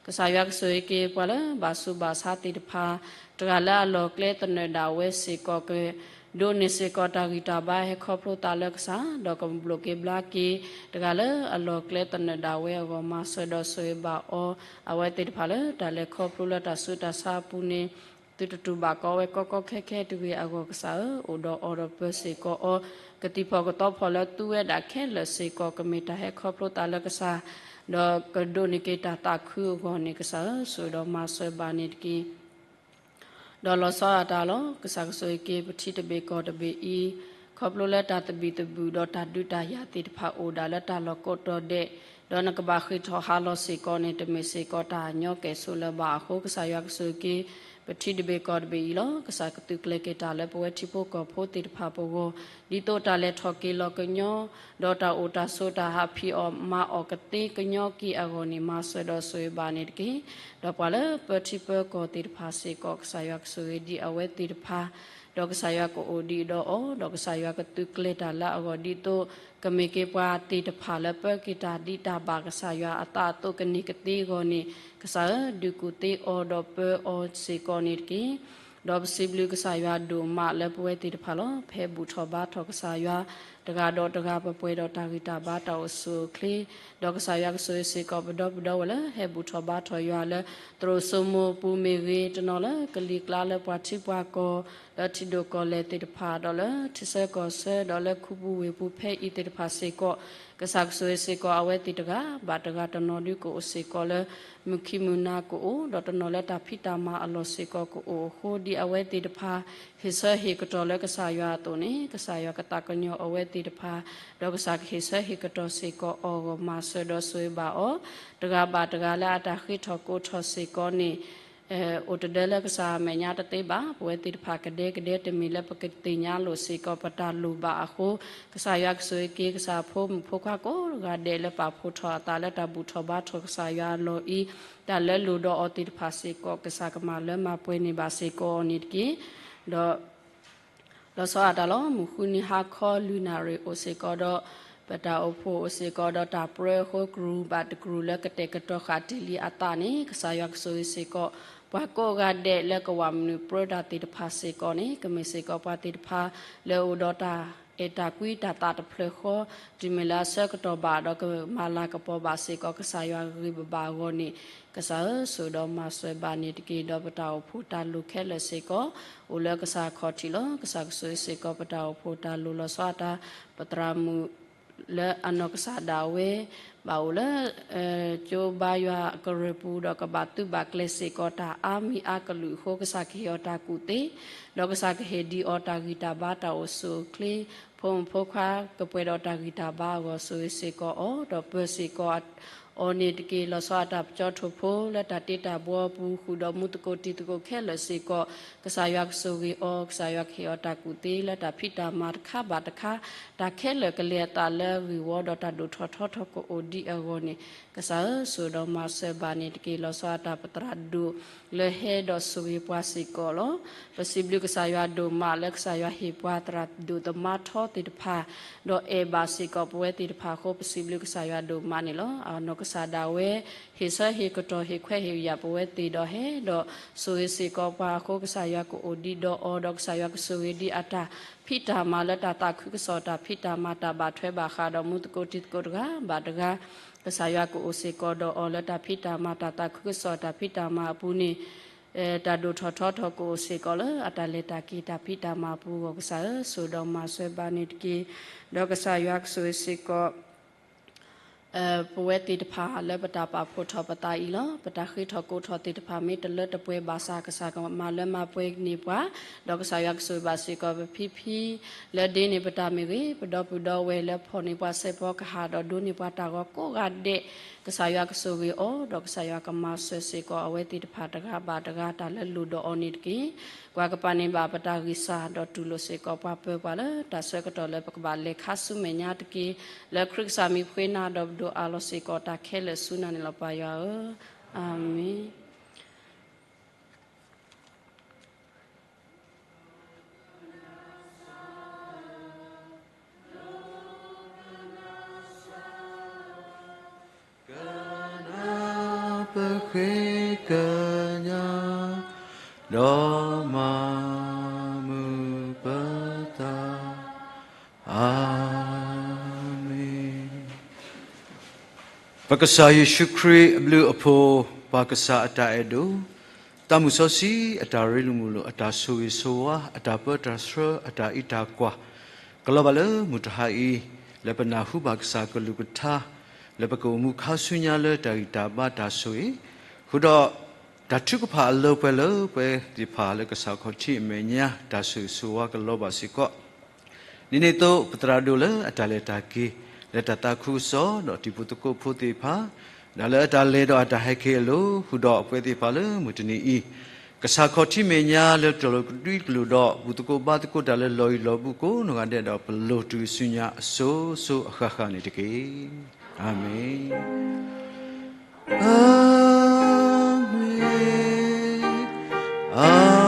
ကစၢ်ယွၤကဆိၣ်ဂ့ၤက့ၤပှၤလၢဘၣ်ဆူးဘၣ်ဆါသ့ၣ်တဖၣ် တဂၤလၢအလီၢ်ကျဲသနၢၣ်ဒၣ်ဝဲစ့ၢ်ကီး ကဒိးန့ၢ်စ့ၢ်ကီးတၢ်ဂံၢ်တၢ်ဘါဟဲခီဖျိသးလၢကစၢ်, ဒီးကဘျိးက့ၤဘျါက့ၤ တဂၤလၢအလီၢ်ကျဲသနၢၣ်ဒၣ်ဝဲအဂီၢ် မၤစၢၤဒီးဆိၣ်ဂ့ၤဘၣ်အီၤ, အဝဲသ့ၣ်တဖၣ်လၢတၢ်လဲၤခီဖျိလၢတၢ်ဆူးတၢ်ဆါအပူၤန့ၣ် သုတတူၢ်ဘၣ်ကီဝဲကီကီခဲခဲတဂ့ၤအဂီၢ် ကစၢ်ဧၢ, အိၣ်ဒီးအီၤဒီးပၢၤစ့ၢ်ကီးအီၤ, ကသံၣ်ဖီၣ်ကသီဖီၣ်လၢသူဝဲဒၣ်ခဲလၢာ်စ့ၢ်ကီး ကမ့ၢ်တၢ်ဟဲခီဖျိသးလၢကစၢ်, ဒီးကဒိးန့ၢ်က့ၤတၢ်သးခုအဂီၢ်န့ၣ် ကစၢ်ဧၢ, ဆိၣ်ဂ့ၤဒီးမၤစၢၤဘၣ်န့ၣ်တက့ၢ်. ဒီးလီၤဆီဒၣ်တၢ်လီၤ. ကစၢ်ကဆိၣ်ဂ့ၤက့ၤပထံတဘ့ၣ်ကီၢ်တဘ့ၣ်အံၤ, ခီဖျိလၢတၢ်သဘံၣ်သဘုၣ်ဒီးတၢ်ဒုးတၢ်ယၤသ့ၣ်တဖၣ်အိၣ်ဒၣ်လၢတၢ်လီၢ်ကိးတီၤဒဲး, ဒီးနကဘၣ်ဃ့ၢ်ထီၣ်ဟးလီၤစ့ၢ်ကီးန့ၣ် တမ့ၢ်စ့ၢ်ကီးတၢ်ညီကဲၣ်ဆိးလၢၤဘၣ်အဃိ ကစၢ်ယွၤကဆိၣ်ဂ့ၤက့ၤ ပထံတဘ့ၣ်ကီၢ်တဘ့ၣ်အံၤလီၤ. ကစၢ်ကသုးကျဲၤက့ၤတၢ်လၢပဝဲထံဖိကီၢ်ဖိသ့ၣ်တဖၣ်ပဂီၢ်, ဒ်သိးတၢ်လဲၤထီၣ်က့ၤလီၤကညီ ဒီးတၢ်အိၣ်တၢ်ဆိးတၢ်ဟးဖံးအီၣ်မၤအီၣ်ကသ့ကညီက့ၤအဂီၢ်န့ၣ် မၤစၢၤဒီးဆိၣ်ဂ့ၤဘၣ်န့ၣ်တက့ၢ်. ဒီးပှၤလၢပၢထံပၢကီၢ်သ့ၣ်တဖၣ်စ့ၢ်ကီး ကစၢ်ယွၤကဆိၣ်ဂ့ၤဒံးအဝဲသ့ၣ်တဖၣ်, ဒီးကစၢ်ယွၤကအိၣ်ဒံးဒီးအီၤ, ဒီးကစၢ်ယွၤကသုးကျဲၤတၢ်လၢအဂီၢ်ဒ်သိး ကမ့ၢ်က့ၤပှၤသ့ၣ်တဖၣ်လၢပၢက့ၤတၢ်ဒ်တၢ်ဘၣ်ကစၢ်ယွၤအသးအသိးကန့ၢ်ကသ့အဂီၢ်န့ၣ် ကစၢ်ဧၢ, ဒုးကူၣ်သ့အီၤဒီးပၢအီၤစ့ၢ်ကီးန့ၣ်တက့ၢ်. ဒီးပစံးဘျုးကစၢ်ယွၤဒိၣ်မးလၢပဝဲသ့ၣ်တဖၣ်လီၤ. ဖဲဘူၣ်ထီၣ်ဘါထီၣ်ကစၢ်ယွၤ တဂၤဒီးတဂၤ ပပှဲၤဒီးတၢ်ဂံၢ်တၢ်ဘါတၢ်အိၣ်ဆူၣ်အိၣ်ချ့, ဒီးကစၢ်ယွၤကဆိၣ်ဂ့ၤစ့ၢ်ကီးပဒီပုၢ်ဒီဝဲၢ်လၢ ဟဲဘူၣ်ထီၣ်ဘါထီၣ်ယွၤလၢ သရိာ်စိမိၤပူၤမ့ၢ်ဂ့ၤ, တနီၤလၢကလံၤကျါလၢပှၤထံပှၤကီၢ် လၢထံဒိၣ်ကီၢ်လဲၢ်သ့ၣ်တဖၣ်, ဒီးလၢထံဆၢကီၢ်ဆၢ, ဒီးလၢခူပူၤဝ့ၢ်ပူၤဖဲအံၤသ့ၣ်တဖၣ်စ့ၢ်ကီး, ကစၢ်ကဆိၣ်ဂ့ၤစ့ၢ်ကီးအဝဲသ့ၣ်တဂၤဘၣ်တဂၤ, တနီၤဒုးကအိၣ်စ့ၢ်ကီးလၢ မုၢ်ခံမုၢ်နၤကအိၣ်, ဒီးတနီၤလၢတၢ်ဖံးတၢ်မၤအလီၢ်စ့ၢ်ကီးကအိၣ်အဃိ, ဒ်အဝဲသ့ၣ်တဖၣ် ဟ့ၣ်ဆၢဟ့ၣ်ကတီၢ်လၢကစၢ်ယွၤအသိးန့ၣ်, ကစၢ်ယွၤကသးကညီၤအဝဲ သ့ၣ်တဖၣ်, ဒီးကစၢ်ကဟ့ၣ်ဆၢဟ့ၣ်ကတီၢ်စ့ၢ်ကီးအီၤအဂီၢ် မၤစၢၤဒီးဆိၣ်ဂ့ၤဘၣ်အီၤ, တဂၤဘၣ်တဂၤလၢအတၢ်ဃ့ထီၣ်ကိးထီၣ်စ့ၢ်ကီးန့ၣ် အိၣ်တဒၢလၢကစၢ်အမဲာ်ညါတသ့ဘၣ်. ပဝဲသ့ၣ်တဖၣ်ကဒဲကဒဲတမ့ၢ်လၢပကသ့ၣ်ညါလိာ်စ့ၢ်ကီး ပတၢ်လိၣ်ဘၣ်အဃိ, ကစၢ်ယွၤကဆိၣ်ဂ့ၤက့ၤ ကစၢ်ဖိမုၣ်ဖိခွါကိးဂၤဒဲးလၢပာ်ဖှိၣ်ထီၣ်အသးလၢ တၢ်ဘူၣ်ထီၣ်ဘါထီၣ်ကစၢ်ယွၤအလီၢ်အံၤ, တၢ်လၢလိၣ်ဒီးအီၤသ့ၣ်တဖၣ်စ့ၢ်ကီး ကစၢ်ကမၤလၢမၤပှဲၤန့ၢ်ဘၣ်စ့ၢ်ကီးအီၤန့ၣ်တက့ၢ်. ဒီး လီၤဆီဒၣ်တၢ်လီၤ. မုၢ်ဃုနံၤဟါခီလွံၢ်နၣ်ရံၣ်အိၣ်စ့ၢ်ကီးဒီး ပတၢ်အိၣ်ဖှိၣ်အိၣ်စ့ၢ်ကီးဒီး တၢ်ပြၢအဃိ ကရူၢ်ဘၣ်တကရူၢ်လၢကတဲာ်ကတီၤဃာ်တ့ၢ်လံအသးန့ၣ် ကစၢ်ယွၤကဆိၣ်ဂ့ၤစ့ၢ်ကီး ပှၤကိးဂၤဒဲးလၢကဝၢ်မနုၤပြၢတၢ်သ့ၣ်တဖၣ်စ့ၢ်ကီးန့ၣ် ကမ့ၢ်စ့ၢ်ကီးပှၤသ့ၣ်တဖၣ်လၢအိၣ်ဒီးတၢ်အဲၣ်တၢ်ကွံတၢ်သးတဖျၢၣ်ဃီ, တုၤမ့ၢ်လၢအဆၢကတီၢ်ဘၣ်ဒီးကမၤလၤကပီၤဘၣ်စ့ၢ်ကီး ကစၢ်ယွၤဂ့ၤဘၣ်ဘၣ်အဂီၢ်န့ၣ်, ကစၢ်ဧၢ, ဆိၣ်ဒီးမၤစၢၤဘၣ်န့ၣ်တက့ၢ်. ဒီးပတၢ်အိၣ်ဖှိၣ်တၢ်လိၣ်ခဲလၢာ်စ့ၢ်ကီး အိၣ်လၢကစၢ်ခီၣ်ထံးလီၤ. ကစၢ်ကဆိၣ်ဂ့ၤစ့ၢ်ကီး ပတၢ်အိၣ်ဖှိၣ်တၢ်လိၣ်လီၤဆီအတၢ် ပသရၣ်မုၣ် လၢအနီၢ်ကစၢ်ဒၣ်ဝဲ ဘၣ်အိၣ်လၢ ကၠိဘါယွၤကရၢၢ်ပူၤ ဒီးကဘၣ်သုးဘၣ်ကျဲၤစ့ၢ်ကီး တၢ်အါမံၤအါကလုာ်အဃိ ကစၢ်ကဟ့ၣ်အီၤတၢ်ကူၣ်သ့, ဒီးကစၢ်ကဟ့ၣ်ဒံးအီၤတၢ်ဂံၢ်တၢ်ဘါ တၢ်အိၣ်ဆူၣ်အိၣ်ချ့, ဖိမုၣ်ဖိခွါကပှဲၤဒီးတၢ်ဂံၢ်တၢ်ဘါအဂီၢ် ဆိၣ်ဂ့ၤစ့ၢ်ကီးအီၤ ဒီးပၢၤစ့ၢ်ကီး အီၤန့ၣ်တက့ၢ်. လီၤဆီအတၢ်ပကၠီထိၣ်ဖိလၢတၢ်တ့တၢ်ဘှီအပူၤ ဃုာ်ဒီးမူသကိးတံၤသကိးခဲလၢာ်စ့ၢ်ကီး ကစၢ်ယွၤကဆိၣ်ဂ့ၤအီၤ, ကစၢ်ယွၤကဟ့ၣ်အီၤတၢ်ကူၣ်သ့လၢတၢ်ဖံးတၢ်မၤတခါဘၣ်တခါ, တၢ်ခဲလၢာ်ကလဲၤအသးလၢအဂ့ၢ်ဝီ ဒီးတၢ်ဒိၣ်ထီၣ်ထီထီၣ်ကအိၣ်ဒံးအဂီၢ်န့ၣ်, ကစၢ်ဧၢ, ဆိၣ်ဒီးမၤစၢၤဘၣ်န့ၣ်တက့ၢ်. လီၤဆီအတၢ်ပသရၣ်ဒိၣ်လၢဟဲဒီးဆိၣ်ဂ့ၤပှၤစ့ၢ်ကီးလီၤ. ပစံးဘျုးကစၢ်ယွၤဒိၣ်မးလၢကစၢ်ယွၤဟ့ၣ်ပှၤသရၣ်ဒိၣ်သမါထီသ့ၣ်တဖၣ် ဒီးအဲၣ်ဘၣ်စ့ၢ်ကီးပဝဲသ့ၣ်တဖၣ်အဃိ ပစံးဘျုးကစၢ်ယွၤဒိၣ်မးန့ၣ်လီၤ. အနီၢ်ကစၢ်ဒၣ်ဝဲ ဟ့ၣ်ဆၢဟ့ၣ်ကတီၢ်ဟ့ၣ်ခွဲးဟ့ၣ်ယာ်ပဝဲသ့ၣ်ဒီးဟဲဒီးဆိၣ်ဂ့ၤစ့ၢ်ကီးပှၤအဃိ ကစၢ်ယွၤကအိၣ်ဒံးဒီးအီၤ ဒီးကစၢ်ယွၤကဆိၣ်ဂ့ၤဒံးအတၢ်ဖံးတၢ်မၤလၢတၢ်သးခုကစီၣ်တၢ်ဖံးတၢ်မၤတၢ်ဘၣ်ထွဲဘၣ်ဃးဒီးမူသကိးတံၤသကိးတဂၤဘၣ်တဂၤ ကစၢ်ယွၤကအိၣ်စ့ၢ်ကီးဒီးအီၤလၢတၢ်ဖံးတၢ်မၤတၢ်သးခုကစီၣ်တၢ်ဖံးတၢ်မၤအပူၤန့ၣ် တၢ်ဒိၣ်ထီၣ်ထီထီၣ်ကအိၣ်စ့ၢ်ကီးလၢအတၢ်လဲၤတၢ်က့ၤတၢ်ဖံးတၢ်မၤအပူၤအဂီၢ် ကစၢ်ဧၢ, ဆိၣ်ဒီးမၤစၢၤဘၣ်န့ၣ်တက့ၢ်. ဒီးကစၢ်ယွၤကဆိၣ်ဂ့ၤစ့ၢ်ကီး ပဝဲသ့ၣ်တဖၣ်လၢပတၢ်ပာ်ဖှိၣ်ထီၣ်ပသးအံၤလီၤ. ပတၢ်ဃ့ထီၣ်ကိးထီၣ်သ့ၣ်တဖၣ်မ့ၢ်တလၢတပှဲၤဘၣ်ဆၣ် ကစၢ်ကမၤလၢမၤပှဲၤန့ၢ်ပှၤ, ဒီးကစၢ်ယွၤကဆိၣ်ဂ့ၤဘၣ်စ့ၢ်ကီးပဖံဖံ လၢဒ့န့ၢ်ပတၢ်မ့ၢ်ဂ့ၤ, ပဒီပုၢ်ဒီဝဲၢ်လၢဖီၣ်န့ၢ်ပှၤစဲးဖီကဟၣ်ဒီးဒိးန့ၢ်ပှၤတၢ်ဂီၤကိးဂၤဒဲး, ကစၢ်ယွၤကဆိၣ်ဂ့ၤအီၤ ဒီးကစၢ်ယွၤကမၤစၢၤစ့ၢ်ကီးအဝဲသ့ၣ်တဖၣ်တဂၤဘၣ်တဂၤတၢ်လၢလိၣ်ဒီးအီၤန့ၣ်တက့ၢ်. ကွၢ်ကပၤန့ၢ်ဘၣ်ပတၢ်ဂံၢ်စၢ် ဒီးတူၢ်လိာ်စ့ၢ်ကီးပှၤပၢၤပှၤလၢတၢ်ဆၢကတီၢ်လၢပကဘၣ်လဲၤခါဆူမဲာ်ညါတက့ၢ်. လၢခရံာ်ကစၢ်မံၤပဃ့နၤဒီးပဒိးအးလီၤစ့ၢ်ကီးတၢ်ခဲလၢာ်ဆူနၤန့ၣ်လီၤ ပၢ်ယွၤဧၢ, အၤမ့ၣ်. ကနၢ်ပဃ့ကညး ဒီးမၤမုာ်ပသး, အၤမ့ၣ်. ပကစၢ်ယ့ၣ်ၡူးခရံာ်အဘျုးအဖှိၣ်, ပၢ်ကစၢ်အတၢ်အဲၣ်ဒိၣ်, သးမုၢ်စီဆှံအတၢ်ရ့လိာ်မုာ်လိာ်, အတၢ်ဆိၣ်ဂ့ၤဆိၣ်ဝါ, အတၢ်ပၢတၢ်ဆှၢ, အတၢ်အံးတၢ်ကွၢ်, ကလီၤဘၣ်လၢမုၢ်တဟါအံၤ, လၢပနၢ်ဟူဘၣ်ကစၢ်ကလုၢ်ကထါ, လၢပကအိၣ်မူခါဆူညါလၢတၢ်ဂံၢ်တၢ်ဘါတၢ်ဆိၣ်ဂ့ၤ, ဃုာ်ဒီး တၢ်ထုကဖၣ်အလၢပှဲၤလၢပဝဲသ့ၣ်တဖၣ်လၢကစၢ်ခီၣ်ထံးအမဲာ်ညါ တၢ်ဆိၣ်ဂ့ၤဆိၣ်ဝါကလီၤဘၣ်စ့ၢ်ကီး ဒ်န့ၣ်အသိး ပသရၣ်ဒိၣ်လၢအတၢ်လဲၤတၢ်က့ၤ လၢတၢ်သးခုကစီၣ် ဒီးတံၤဖိသကိးဖိသ့ၣ်တဖၣ်, ဒီးလၢအတၢ်လဲၤဒီးအတၢ်ဟဲက့ၤအလိၤ ဃုာ်ဒီးအပဝဲသ့ၣ်တဖၣ်လၢမုၢ်တနံၤအံၤ, ကစၢ်ခီၣ်ထံးမဲာ်ညါလၢတၢ်လိၤကဒွံကလုာ်ဒီး ဘူၣ်သကိးဘါသကိးတၢ်လၢလီၢ်အံၤလီၢ်ဘူးကိးနီၢ်ဂၤဒဲးဒီး ပလိၣ်တုၤဆူညါအစိၤစိၤအဃၣ်ဃၣ်န့ၣ်တက့ၢ်. အၤမ့ၣ်, အၤမ့ၣ်, အၤ